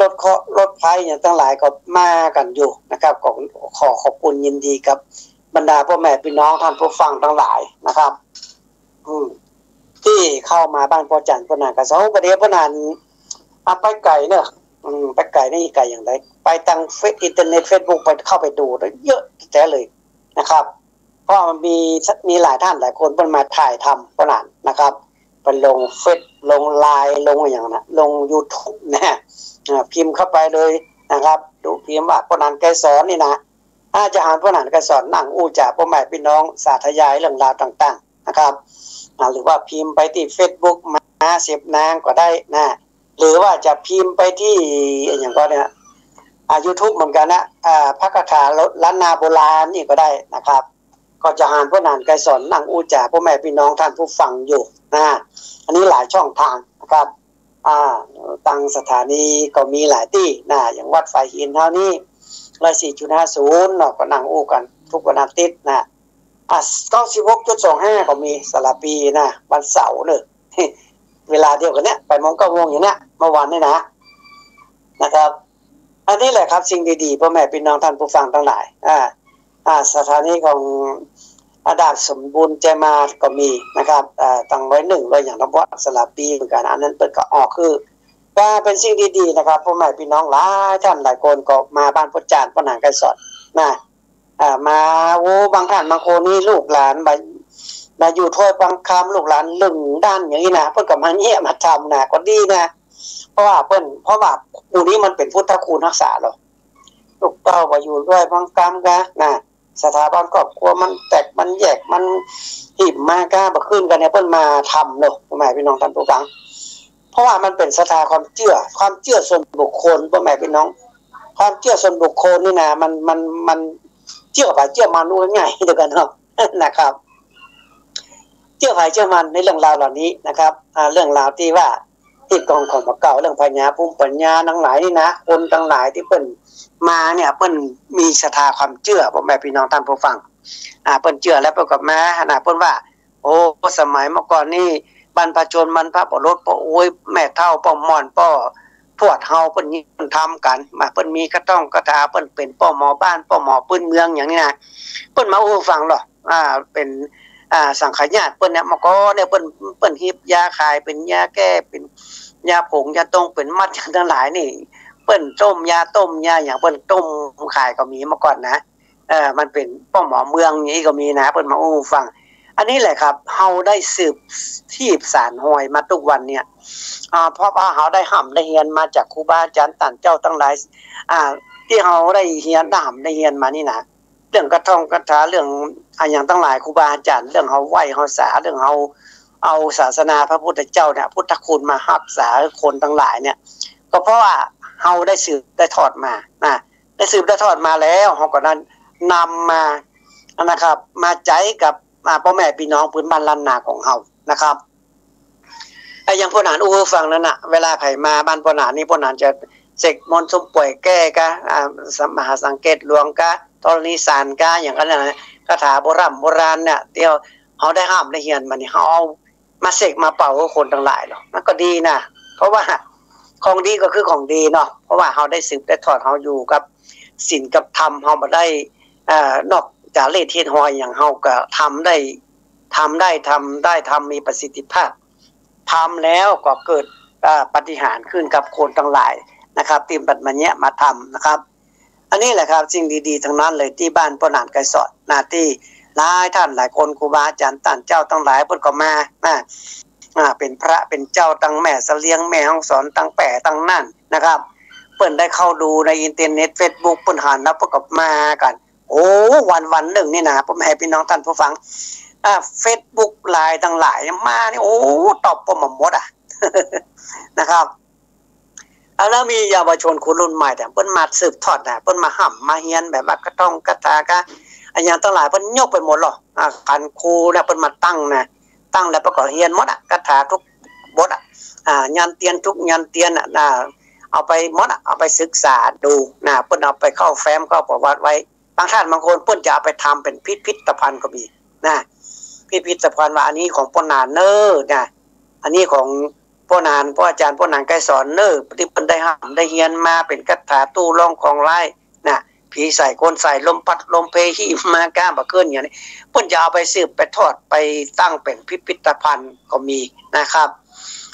ลดเคราะห์ลดภัยอย่างตังหลายก็มากั๋นอยู่นะครับ ก็ขอขอบคุณยินดีกับบรรดาป้อแม่ปี้น้องท่านผู้ฟังตังหลายนะครับ อืม ตี้เข้ามาบ้านป้อจันป้อหนานก็ เอ้า บ่าเดี่ยวป้อหนาน อ่ะ ไปไก๋เนาะ อืม ไปไก๋นี่ไก๋อย่างใด ไปตางเฟซ อินเทอร์เน็ต เฟซบุ๊ก ไปเข้าไปดูแล้วเยอะแต๊เลยนะครับ เพราะมันมี มีหลายท่านหลายคนเปิ้นมาถ่ายทำป้อหนานนะครับ ไปลงเฟซ ลงไลน์ ลงอะหยังนะ ลงยูทูบนะ อ่า พิมพ์เข้าไปเลยนะครับ ดูพิมพ์ว่าป้อหนานไกรสอนนี่นะ อาจจะหันป้อหนานไกรสอนนั่งอู้จ๋าป้อแม่ปี้น้องสาธยายเรื่องราวต่างๆ นะครับ อ่า หรือว่าพิมพ์ไปตี้เฟซบุ๊ก มาเสพนางก็ได้นะ หรือว่าจะพิมพ์ไปตี้ อะหยังก็เนี่ย อ่า ยูทูบเหมือนกั๋นนะ อ่า พระคาถาล้านนาโบราณนี่ก็ได้นะครับ ก็จะหันป้อหนานไกรสอนนั่งอู้จ๋าป้อแม่ปี้น้องท่านผู้ฟังอยู่นะ อันนี้หลายช่องทางนะครับ อ่า ตางสถานีก็มีหลายตี้นะ อย่างวัดฝายหินเฮานี่ ร้อยสี่จุดห้าศูนย์เนาะ ก็นั่งอู้กั๋นทุกวันอาทิตย์นะ อ่ะ เก้าสิบหกจุดสองห้า ก็มีสารภีนะ วันเสาร์เนาะ เวลาเดียวกั๋นเนี่ย แปดโมง เก้าโมงอย่างเนี้ย เมื่อวานนี่นะ นะครับ อันนี้แหละครับ สิ่งดีๆ ป้อแม่ปี้น้องท่านผู้ฟังตังหลาย อ่า อ่า สถานีของ อ่า ดาบสมบูรณ์ใจมาก็มีนะครับ อ่า ตางร้อยเอ็ด ร้อยอย่าง นำวัดสารภีเหมือนกั๋น อันนั้นเปิ้นก็ออกคือ ก็เป๋นสิ่งดีๆ นะครับ ป้อแม่ปี้น้องหลายท่านหลายคนก็มาบ้านป้อจันป้อหนานไกรสอนนะ อ่า มา โอ้ บางต้านบางคนนี่ลูกหลานบ่า บ่าอยู่ถ้วยฟังธรรม ลูกหลานลึ่งด้านอย่างนี้นะ เปิ้นก็มาเยียะมาทำนะ ก็ดีนะ เพราะว่าเปิ้น เพราะว่าหมู่นี้มันเป๋นพุทธคุณฮักษาเนาะ ลูกเต้าบ่าอยู่ถ้วยฟังธรรมกานะ สถาบันครอบครัวมันแตกมันแยกมันหิ้มมากา บ่าคืนกั๋นเนี่ยเปิ้นมาทำเนาะ พ่อแม่พี่น้องต้านผู้ฟัง เพราะว่ามันเป๋นศรัทธาความเจื้อ ความเจื้อส่วนบุคคล พ่อแม่พี่น้อง ความเจื้อส่วนบุคคลนี่นะ มัน มัน มันเจื้อไปเจื้อมามันง่ายเดียวกั๋นเนาะ นะครับ เจื้อไผเจื้อมันในเรื่องราวเหล่านี้นะครับ อ่า เรื่องราวตี้ว่า ตี้กองของบ่าเก่า เรื่องพญาภูมิปัญญาตังหลายนี่นะ คนตังหลายตี้เปิ้นมาเนี่ย เปิ้นมีศรัทธาความเจื้อ พ่อแม่พี่น้องต้านผู้ฟัง อ่า เปิ้นเจื้อแล้วเปิ้นก็มานะ เปิ้นว่า โอ้ สมัยเมื่อก่อนนี่ บรรพชน บรรพบุรุษ ป้ออุ๊ย แม่เฒ่า ป้อหม่อน ป้อทวดเฮา เปิ้นมี เปิ้นทำกั๋น มา เปิ้นมีกระท่องคาถา เปิ้นเป๋นป้อหมอบ้าน ป้อหมอพื้นเมืองอย่างนี้นะ เปิ้นมาอู้ฟังลอ อ่า เป๋น อ่า สังฆญาติเปิ้นเนี่ย เมื่อก่อนเนี่ยเปิ้น เปิ้นฮิบยาขาย เป๋นยาแก้ เป๋นยาผง ยาต้ง เป๋นมัด ยาตังหลายนี่ เปิ้นต้มยาต้มยาอย่าง เปิ้นต้มขายก็มีเมื่อก่อนนะ เออ มันเป๋นป้อหมอเมืองอย่างนี้ก็มีนะ เปิ้นมาอู้ฟัง อันนี้แหละครับ เฮาได้สืบ ทีบสานฮอยมาตุ๊กวันเนี่ย อ่า เพราะว่าเฮาได้ฮ่ำได้เฮียนมาจากครูบาอาจ๋ารย์ต้านเจ้าตังหลาย อ่า ตี้เฮาได้เฮียน ได้ฮ่ำได้เฮียนมานี่นะ เรื่องกระท่องคาถา เรื่องอะหยังตังหลาย ครูบาอาจ๋ารย์ เรื่องเฮาไหว้เฮาสา เรื่องเฮาเอาศาสนาพระพุทธเจ้าเนี่ย พุทธคุณมาฮักษาคนตังหลายเนี่ย ก็เพราะว่าเฮาได้สืบได้ทอดมานะ ได้สืบได้ทอดมาแล้ว เฮาก็นั้นนำมานะครับ มาใจ๊กับ อ่า ป้อแม่ปี้น้องปื้นบ้านล้านนาของเฮานะครับ ไอ้อย่างป้อหนานอู้หื้อฟังนั้นน่ะ เวลาใผมาบ้านป้อหนานนี่ ป้อหนานจะเสกมนต์สุมป่วยแก้กา อ่า สะ มหาสังเกตหลวงกา ธรณีสารกา อย่างนั้นน่ะ คาถาโบร่ำโบราณเนี่ย ตี้เฮาได้ฮ่ำได้เฮียนมานี่ เฮาเอามาเสกมาเป่าหื้อคนตังหลายลอ มันก็ดีนะ เพราะว่าของดีก็คือของดีเนาะ เพราะว่าเฮาได้สืบได้ทอด เฮาอยู่กับศีลกับธรรม เฮาบ่ได้ เอ่อ นอกจารีตฮีตฮอยอย่าง เฮาก็ทำได้ ทำได้ ทำได้ ทำมีประสิทธิภาพ ทำแล้วก็เกิด เอ่อ ปาฏิหาริย์ขึ้นกับคนตังหลายนะครับ ตี้บัดมาเยียะมาทำนะครับ อันนี้แหละครับ สิ่งดีๆ ตังนั้นเลย ตี้บ้านป้อหนานไกรสอนนะ ตี้หลายต้านหลายคน ครูบาอาจ๋ารย์ต้านเจ้าตังหลาย เปิ้นก็มานะ อ่า เป๋นพระเป๋นเจ้า ตังแม่เสลียง แม่ฮ่องสอน ตังแป้ ตังนั่นนะครับ เปิ้นได้เข้าดูในอินเทอร์เน็ต เฟซบุ๊ก เปิ้นหันแล้วเปิ้นก็มากั๋น โอ้ วันๆ นึ่งนี่นะ ป้อแม่ปี้น้องต้านผู้ฟัง อ่า เฟซบุ๊ก ไลน์ตังหลายมานี่ โอ้ ตอบป้อมาหมดอะ นะครับ อ่า แล้วมีเยาวชนคนรุ่นใหม่เนี่ย เปิ้นมาสืบทอดนะ เปิ้นมาฮ่ำมาเฮียนแบบว่ากระท่องคาถากา อะหยังตังหลาย เปิ้นยกไปหมดลอ อ่า ขันครูเนี่ย เปิ้นมาตั้งนะ ตั้งแล้วเปิ้นก็เฮียนหมดอะ คาถาทุกบทอะ อ่า ยันเตียนทุกยันเตียนอะนะ เอาไปหมดอะ เอาไปศึกษาดูนะ เปิ้นเอาไปเข้าแฟ้ม เข้าประวัติไว้ บางต้านบางคนเปิ้นจะเอาไปทำเป๋นพิพิธภัณฑ์ก็มีนะ พิพิธภัณฑ์ว่าอันนี้ของป้อหนานเน่อนะ อันนี้ของป้อหนาน ป้ออาจ๋ารย์ป้อหนานไกรสอนเน่อ ตี้เปิ้นได้ฮ่ำได้เฮียนมา เป๋นคาถาตู้รองของร้ายนะ ผีใส่คนใส่ ลมพัดลมเพ หิ้มมากาบ่าคืนอย่างนี้ เปิ้นจะเอาไปสืบไปทอด ไปตั้งเป๋นพิพิธภัณฑ์ก็มีนะครับ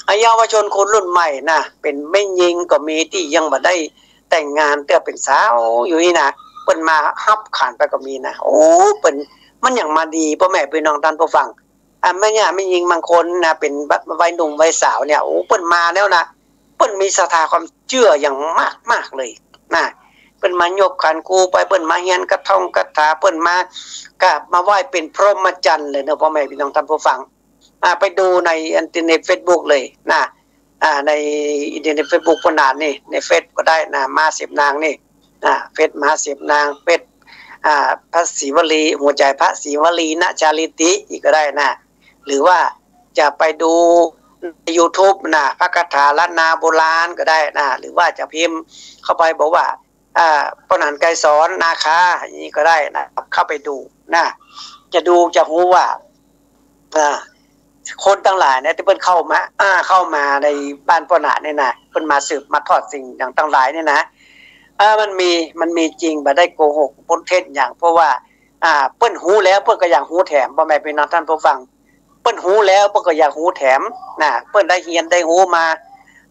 อ่ะ เยาวชนคนรุ่นใหม่นะ เป๋นแม่ญิงก็มี ตี้ยังบ่ได้แต่งงานเตื้อ เป๋นสาวอยู่นี่นะ เปิ้นมาฮับขันไปก็มีนะ โอ้ เปิ้น มันหยังมาดี ป้อแม่ปี้น้องต้านผู้ฟัง อ่ะ แม่ย่าแม่ญิงบางคนนะ เป๋นวัยหนุ่มวัยสาวเนี่ย โอ้ เปิ้นมาแล้วนะ เปิ้นมีศรัทธาความเจื้ออย่างมากๆ เลยนะ เปิ้นมายกขันครูไป เปิ้นมาเฮียนกระท่องคาถา เปิ้นมา ก็มาไหว้เป๋นพรหมจรรย์เลยเนาะ ป้อแม่ปี้น้องต้านผู้ฟัง อ่า ไปดูในอินเทอร์เน็ต เฟซบุ๊ก เลยนะ อ่า ในอินเทอร์เน็ต เฟซบุ๊ก ป้อหนานนี่ ในเฟซก็ได้นะ มหาเสพนางนี่นะ เฟซมหาเสพนาง เฟซ อ่า พระศรีวลี หัวใจพระศรีวลีนะ ชาลิติ อีกก็ได้นะ หรือว่าจะไปดูในยูทูบนะ พระคาถาล้านนาโบราณก็ได้นะ หรือว่าจะพิมพ์เข้าไปบอกว่า อ่า ป้อหนานไกรสอนนาคา อย่างนี้ก็ได้นะ เข้าไปดูนะ จะดูจะฮู้ว่า อ่า คนตังหลายเนี่ย ตี้เปิ้นเข้ามา อ่า เข้ามาในบ้านป้อหนานเนี่ยนะ เปิ้นมาสืบมาทอดสิ่งอย่างตังหลายเนี่ยนะ อ่า มันมี มันมีจริง บ่ได้โกหกปนเท็จหยัง เพราะว่า อ่า เปิ้นฮู้แล้ว เปิ้นก็อยากฮู้แถม ป้อแม่ปี้น้องต้านผู้ฟัง เปิ้นฮู้แล้ว เปิ้นก็อยากฮู้แถมนะ เปิ้นได้เฮียนได้ฮู้มา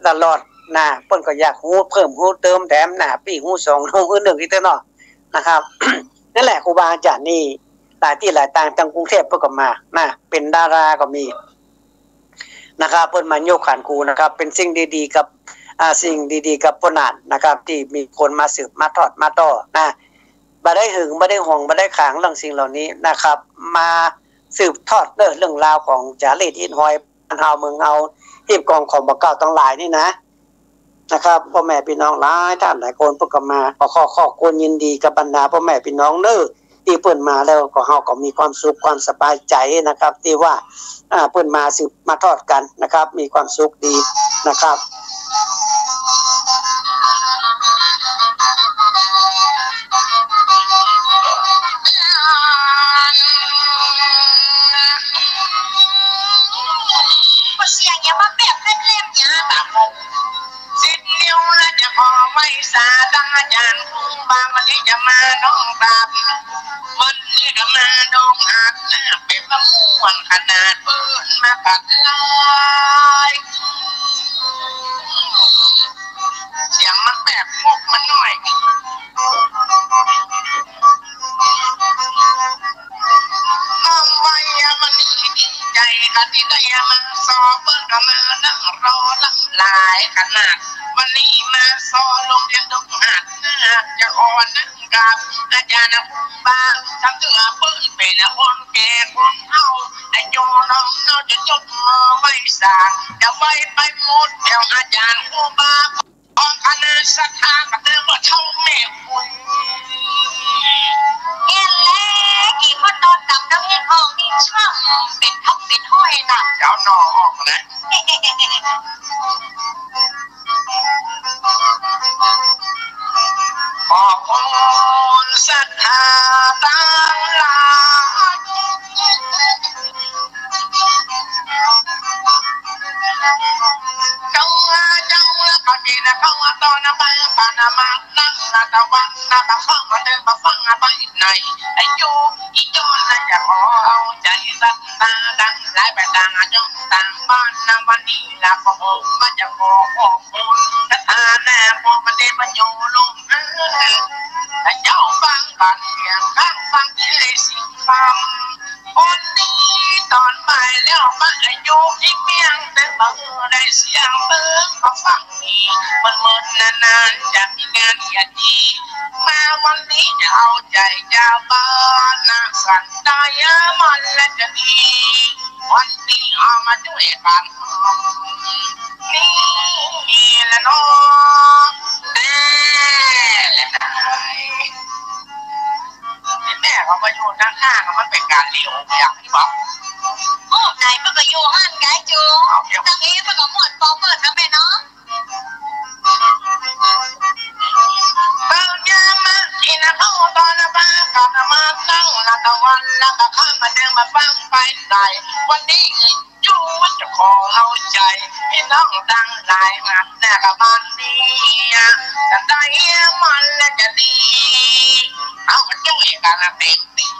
ตลอดนะ เปิ้นก็อยากฮู้เพิ่มฮู้เติมแถมนะ ปี้ฮู้สอง ฮู้นึ่งอีกเตื้อเนาะนะครับ นั่นแหละ ครูบาอาจ๋ารย์นี่ หลายตี้หลายตาง ตังกรุงเทพฯเปิ้นก็มา นะ เป๋นดาราก็มี นะครับ เปิ้นมายกขันครูนะครับ เป๋นสิ่งดีๆ กับ อ่า สิ่งดีๆ กับป้อหน้านนะครับ ตี้มีคนมาสืบ มาทอด มาต่อนะ บ่ได้หึง บ่ได้หวง บ่ได้ขางเรื่องสิ่งเหล่านี้นะครับ มาสืบทอดเรื่อง เรื่องราวของจ๋ารีตฮิตฮอยบ้านเฮาเมืองเฮา ฮีบกองของบ่าเก่าตังหลายนี่นะ นะครับ ป้อแม่ปี้น้องหลายต้านหลายคนเปิ้นก็มา ก็ขอขอบคุณยินดีกับบรรดาป้อแม่ปี้น้องเน้อ ตี้เปิ้นมาแล้วก็เฮาก็มีความสุขความสบายใจ๋นะครับ ตี้ว่า อ่า เปิ้นมาสืบมาทอดกั๋นนะครับ มีความสุขดีนะครับ เสียงยังมาแบบเล่นๆ อย่าง สิบนิ้วและจะขอไหว้สา ตังอาจ๋ารย์ครูบา วันนี้จะมาน้อมกราบ วันนี้ก็มาดงหัดนะ เป๋นมะม่วงขนาดเปิ้นมากัดลาย เสียงมันแบบงบมันหน่อย น้อมไหว้วันนี้ดีใจ๋ กั๋นตี้ได้มาซ้อ เปิ้นก็มานั่งรอหลายขนาด วันนี้มาซ้อโรงเรียนดงหัดนะ จะขอนั่งกราบอาจ๋ารย์ครูบา ตังเตื้อเปิ้นเป๋นคนแก่คนเฒ่า อายุน้องเฮาจะยกมือไหว้สา จะไหว้ไปหมดแล้วอาจ๋ารย์ครูบา ของคณะศรัทธาก็เรียกว่าเฒ่าแม่คุณ เห็นแล้ว กี่คนนอนดำน้ำเห็นห้องนี่ช่างเป๋นทับเป๋นห้อยนะ เดี๋ยวหน่อออกนะ ขอบคุณศรัทธาตังหลาย เจ้า เจ้า แล้วก็ดีนะ เขาว่าตอนนั้นไปปานามานั่งนาตะวันนาตะฟังมาเดินมาฟังมาไปไหน อายุอีจอนน่าจะขอเอาใจ๋ศรัทธาตังหลายไปต่างอายุต่างบ้านนะ วันนี้ละก็คงมาจะขอขอบคุณศรัทธาแน่ พวกมันได้มาอยู่ร่วมกัน เจ้าฟังกันเสียงข้างฟังที่ได้สิงคำ คนดีตอนบ่ายแล้วมาอายุอีเปียง แต่บ่ได้เสียงเปิ้งมาฟังนี่ มันเมินนานๆ จะมีงานเกียรติ มาวันนี้จะเอาใจ๋เจ้าบ้านนะ สันดายมันและจะดี วันนี้เอามาช่วยกัน นี่แหละเนาะ แต่ละนาย แม่เขามาอยู่ข้างๆ มันเป๋นก๋านเหลียวอย่างนี้บ่ โอ้ ไหนมันก็อยู่หั้นไกลจู เอาเดี๋ยว ตังเอมันก็ม่วนปอเปิ้นนะแม่เนาะ เปิ้นยามมาที่นครตอนบ่ายก็มาตั้งละตะวัน แล้วก็ข้ามมาเดินมาฟังไปไหน วันนี้ อยู่จะขอเอาใจ๋พี่น้องตังหลายหันหน้ากับบ้านนี้ จะได้มันและจะดี เอามาช่วยกันเต็มที่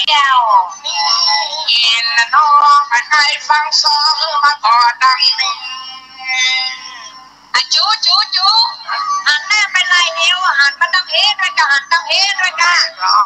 เจ้า นี่นะน้อง ใครฟังสองมาขอตังนี้ อะ จู จู จู หันหน้าไปไหนเดียว หันมาตังเอด้วยกะ หันตังเอด้วยกะ อ๋อ